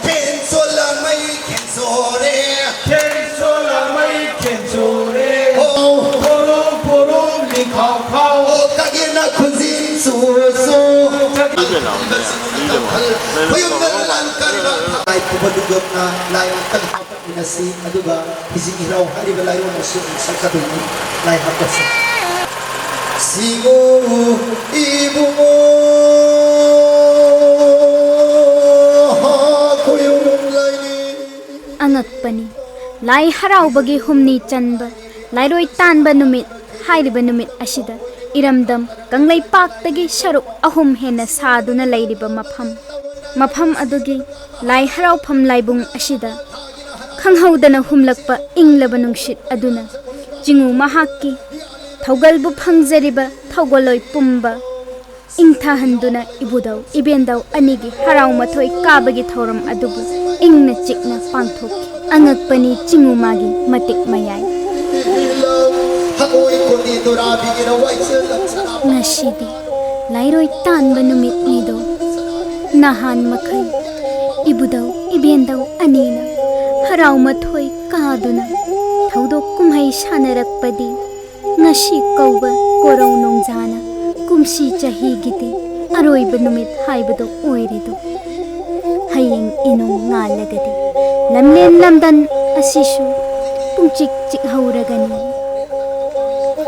ꯈꯦꯟꯁꯣ ꯂꯥꯃꯩ, ꯈꯦꯟꯁꯣꯔꯦ꯫ ꯈꯦꯟꯁꯣ ꯂꯥꯃꯩ, ꯈꯦꯟꯁꯣꯔꯦ꯫ ꯑꯣ꯫ ꯄꯣꯔꯣꯝ, ꯄꯣꯔꯣꯝ, ꯂꯤꯈꯥꯎ ꯈꯥꯎ꯫ ꯑꯣ, ꯀꯒꯦꯅ ꯈꯨꯖꯤꯟ ꯁꯨꯔꯁꯨ꯫ ꯈꯨꯌꯨꯝꯗ ꯂꯥꯟ ꯀꯟꯕ ꯂꯥꯏ ꯄꯨꯕ ꯂꯨꯒꯞꯅ ꯂꯥꯏ ꯑꯃꯇꯪ ꯍꯥꯞꯄ ꯎꯅꯁꯤ, ꯑꯗꯨꯒ ꯐꯤꯖꯤ ꯍꯤꯔꯥꯎ ꯍꯥꯏꯔꯤꯕ ꯂꯥꯏꯑꯣꯡ ꯑꯁꯤ ꯑꯃꯨꯛ ꯁꯛꯀꯗꯣꯏꯅꯤ꯫ ꯂꯥꯏ ꯍꯥꯞꯄꯁꯤ꯫ ꯁꯤꯡꯉꯨ ꯏꯕꯨꯡꯉꯣ ꯈꯣꯏꯌꯨꯝ ꯂꯥꯏꯅꯤ꯫ ꯑꯉꯛꯄꯅꯤ, ꯂꯥꯏ ꯍꯔꯥꯎꯕꯒꯤ ꯍꯨꯝꯅꯤ ꯆꯟꯕ ꯂꯥꯏꯔꯣꯏ ꯇꯥꯟꯕ ꯅꯨꯃꯤꯠ ꯍꯥꯏꯔꯤꯕ ꯅꯨꯃꯤꯠ ꯑꯁꯤꯗ ꯏꯔꯝꯗꯝ ꯀꯪꯂꯩꯄꯥꯛꯇꯒꯤ ꯁꯔꯨꯛ ꯑꯍꯨꯝ ꯍꯦꯟꯅ ꯁꯥꯗꯨꯅ ꯂꯩꯔꯤꯕ ꯃꯐꯝ, ꯃꯐꯝ ꯑꯗꯨꯒꯤ ꯂꯥꯏ ꯍꯔꯥꯎꯐꯝ ꯂꯥꯏꯕꯨꯡ ꯑꯁꯤꯗ ꯈꯪꯍꯧꯗꯅ ꯍꯨꯝꯂꯛꯄ ꯏꯪꯂꯕ ꯅꯨꯡꯁꯤꯠ ꯑꯗꯨꯅ ꯆꯤꯉꯨ ꯃꯍꯥꯛꯀꯤ ꯊꯧꯒꯜꯕꯨ ꯐꯪꯖꯔꯤꯕ ꯊꯧꯒꯜꯂꯣꯏ ꯄꯨꯝꯕ ꯏꯪꯊꯍꯟꯗꯨꯅ ꯏꯕꯨꯙꯧ ꯏꯕꯦꯟꯙꯧ ꯑꯅꯤꯒꯤ ꯍꯔꯥꯎ ꯃꯊꯣꯏ ꯀꯥꯕꯒꯤ ꯊꯧꯔꯝ ꯑꯗꯨꯕꯨ ꯏꯪꯅ ꯆꯤꯛꯅ ꯄꯥꯡꯊꯣꯛꯈꯤ꯫ ꯑꯉꯛꯄꯅꯤ ꯆꯤꯉꯨ ꯃꯥꯒꯤ ꯃꯇꯤꯛ ꯃꯌꯥꯏ꯫ ꯉꯁꯤꯗꯤ ꯂꯥꯏꯔꯣꯏ ꯇꯥꯟꯕ ꯅꯨꯃꯤꯠꯅꯤꯗꯣ꯫ ꯅꯍꯥꯟ ꯃꯈꯩ ꯏꯕꯨꯙꯧ ꯏꯕꯦꯟꯙꯧ ꯑꯅꯤꯅ ꯍꯔꯥꯎ ꯃꯊꯣꯏ ꯀꯥꯗꯨꯅ ꯊꯧꯗꯣꯛ ꯀꯨꯝꯍꯩ ꯁꯥꯟꯅꯔꯛꯄꯗꯤ, ꯉꯁꯤ ꯀꯧꯕ ꯀꯣꯔꯧ ꯅꯣꯡꯖꯥꯅ ꯀꯨꯝꯁꯤ ꯆꯍꯤꯒꯤꯗꯤ ꯑꯔꯣꯏꯕ ꯅꯨꯃꯤꯠ ꯍꯥꯏꯕꯗꯣ ꯑꯣꯏꯔꯦꯗꯣ꯫ ꯍꯌꯦꯡ ꯏꯅꯣꯡ ꯉꯥꯜꯂꯒꯗꯤ ꯂꯝꯂꯦꯟ ꯂꯝꯗꯟ ꯑꯁꯤꯁꯨ ꯄꯨꯡꯆꯤꯛ ꯆꯤꯛꯍꯧꯔꯒꯅꯤ꯫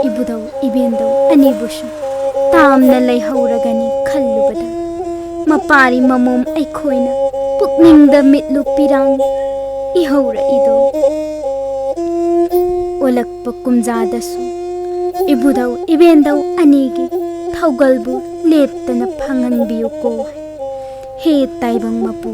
ꯏꯕꯨꯙꯧ ꯏꯕꯦꯟꯙꯧ ꯑꯅꯤꯕꯨꯁꯨ ꯇꯥꯝꯅ ꯂꯩꯍꯧꯔꯒꯅꯤ ꯈꯜꯂꯨꯕꯗ, ꯃꯄꯥꯔꯤ ꯃꯃꯣꯝ ꯑꯩꯈꯣꯏꯅ ꯄꯨꯛꯅꯤꯡꯗ ꯃꯤꯠꯂꯨ ꯄꯤꯔꯥꯡ ꯏꯍꯧꯔꯛꯏꯗꯣ꯫ ꯑꯣꯜꯂꯛꯄ ꯀꯨꯝꯖꯥꯗꯁꯨ ꯏꯕꯨꯙꯧ ꯏꯕꯦꯟꯙꯧ ꯑꯅꯤꯒꯤ ꯊꯧꯒꯜꯕꯨ ꯂꯦꯞꯇꯅ ꯐꯪꯍꯟꯕꯤꯌꯨꯀꯣ꯫ ꯍꯦ ꯇꯥꯏꯕꯪ ꯃꯄꯨ,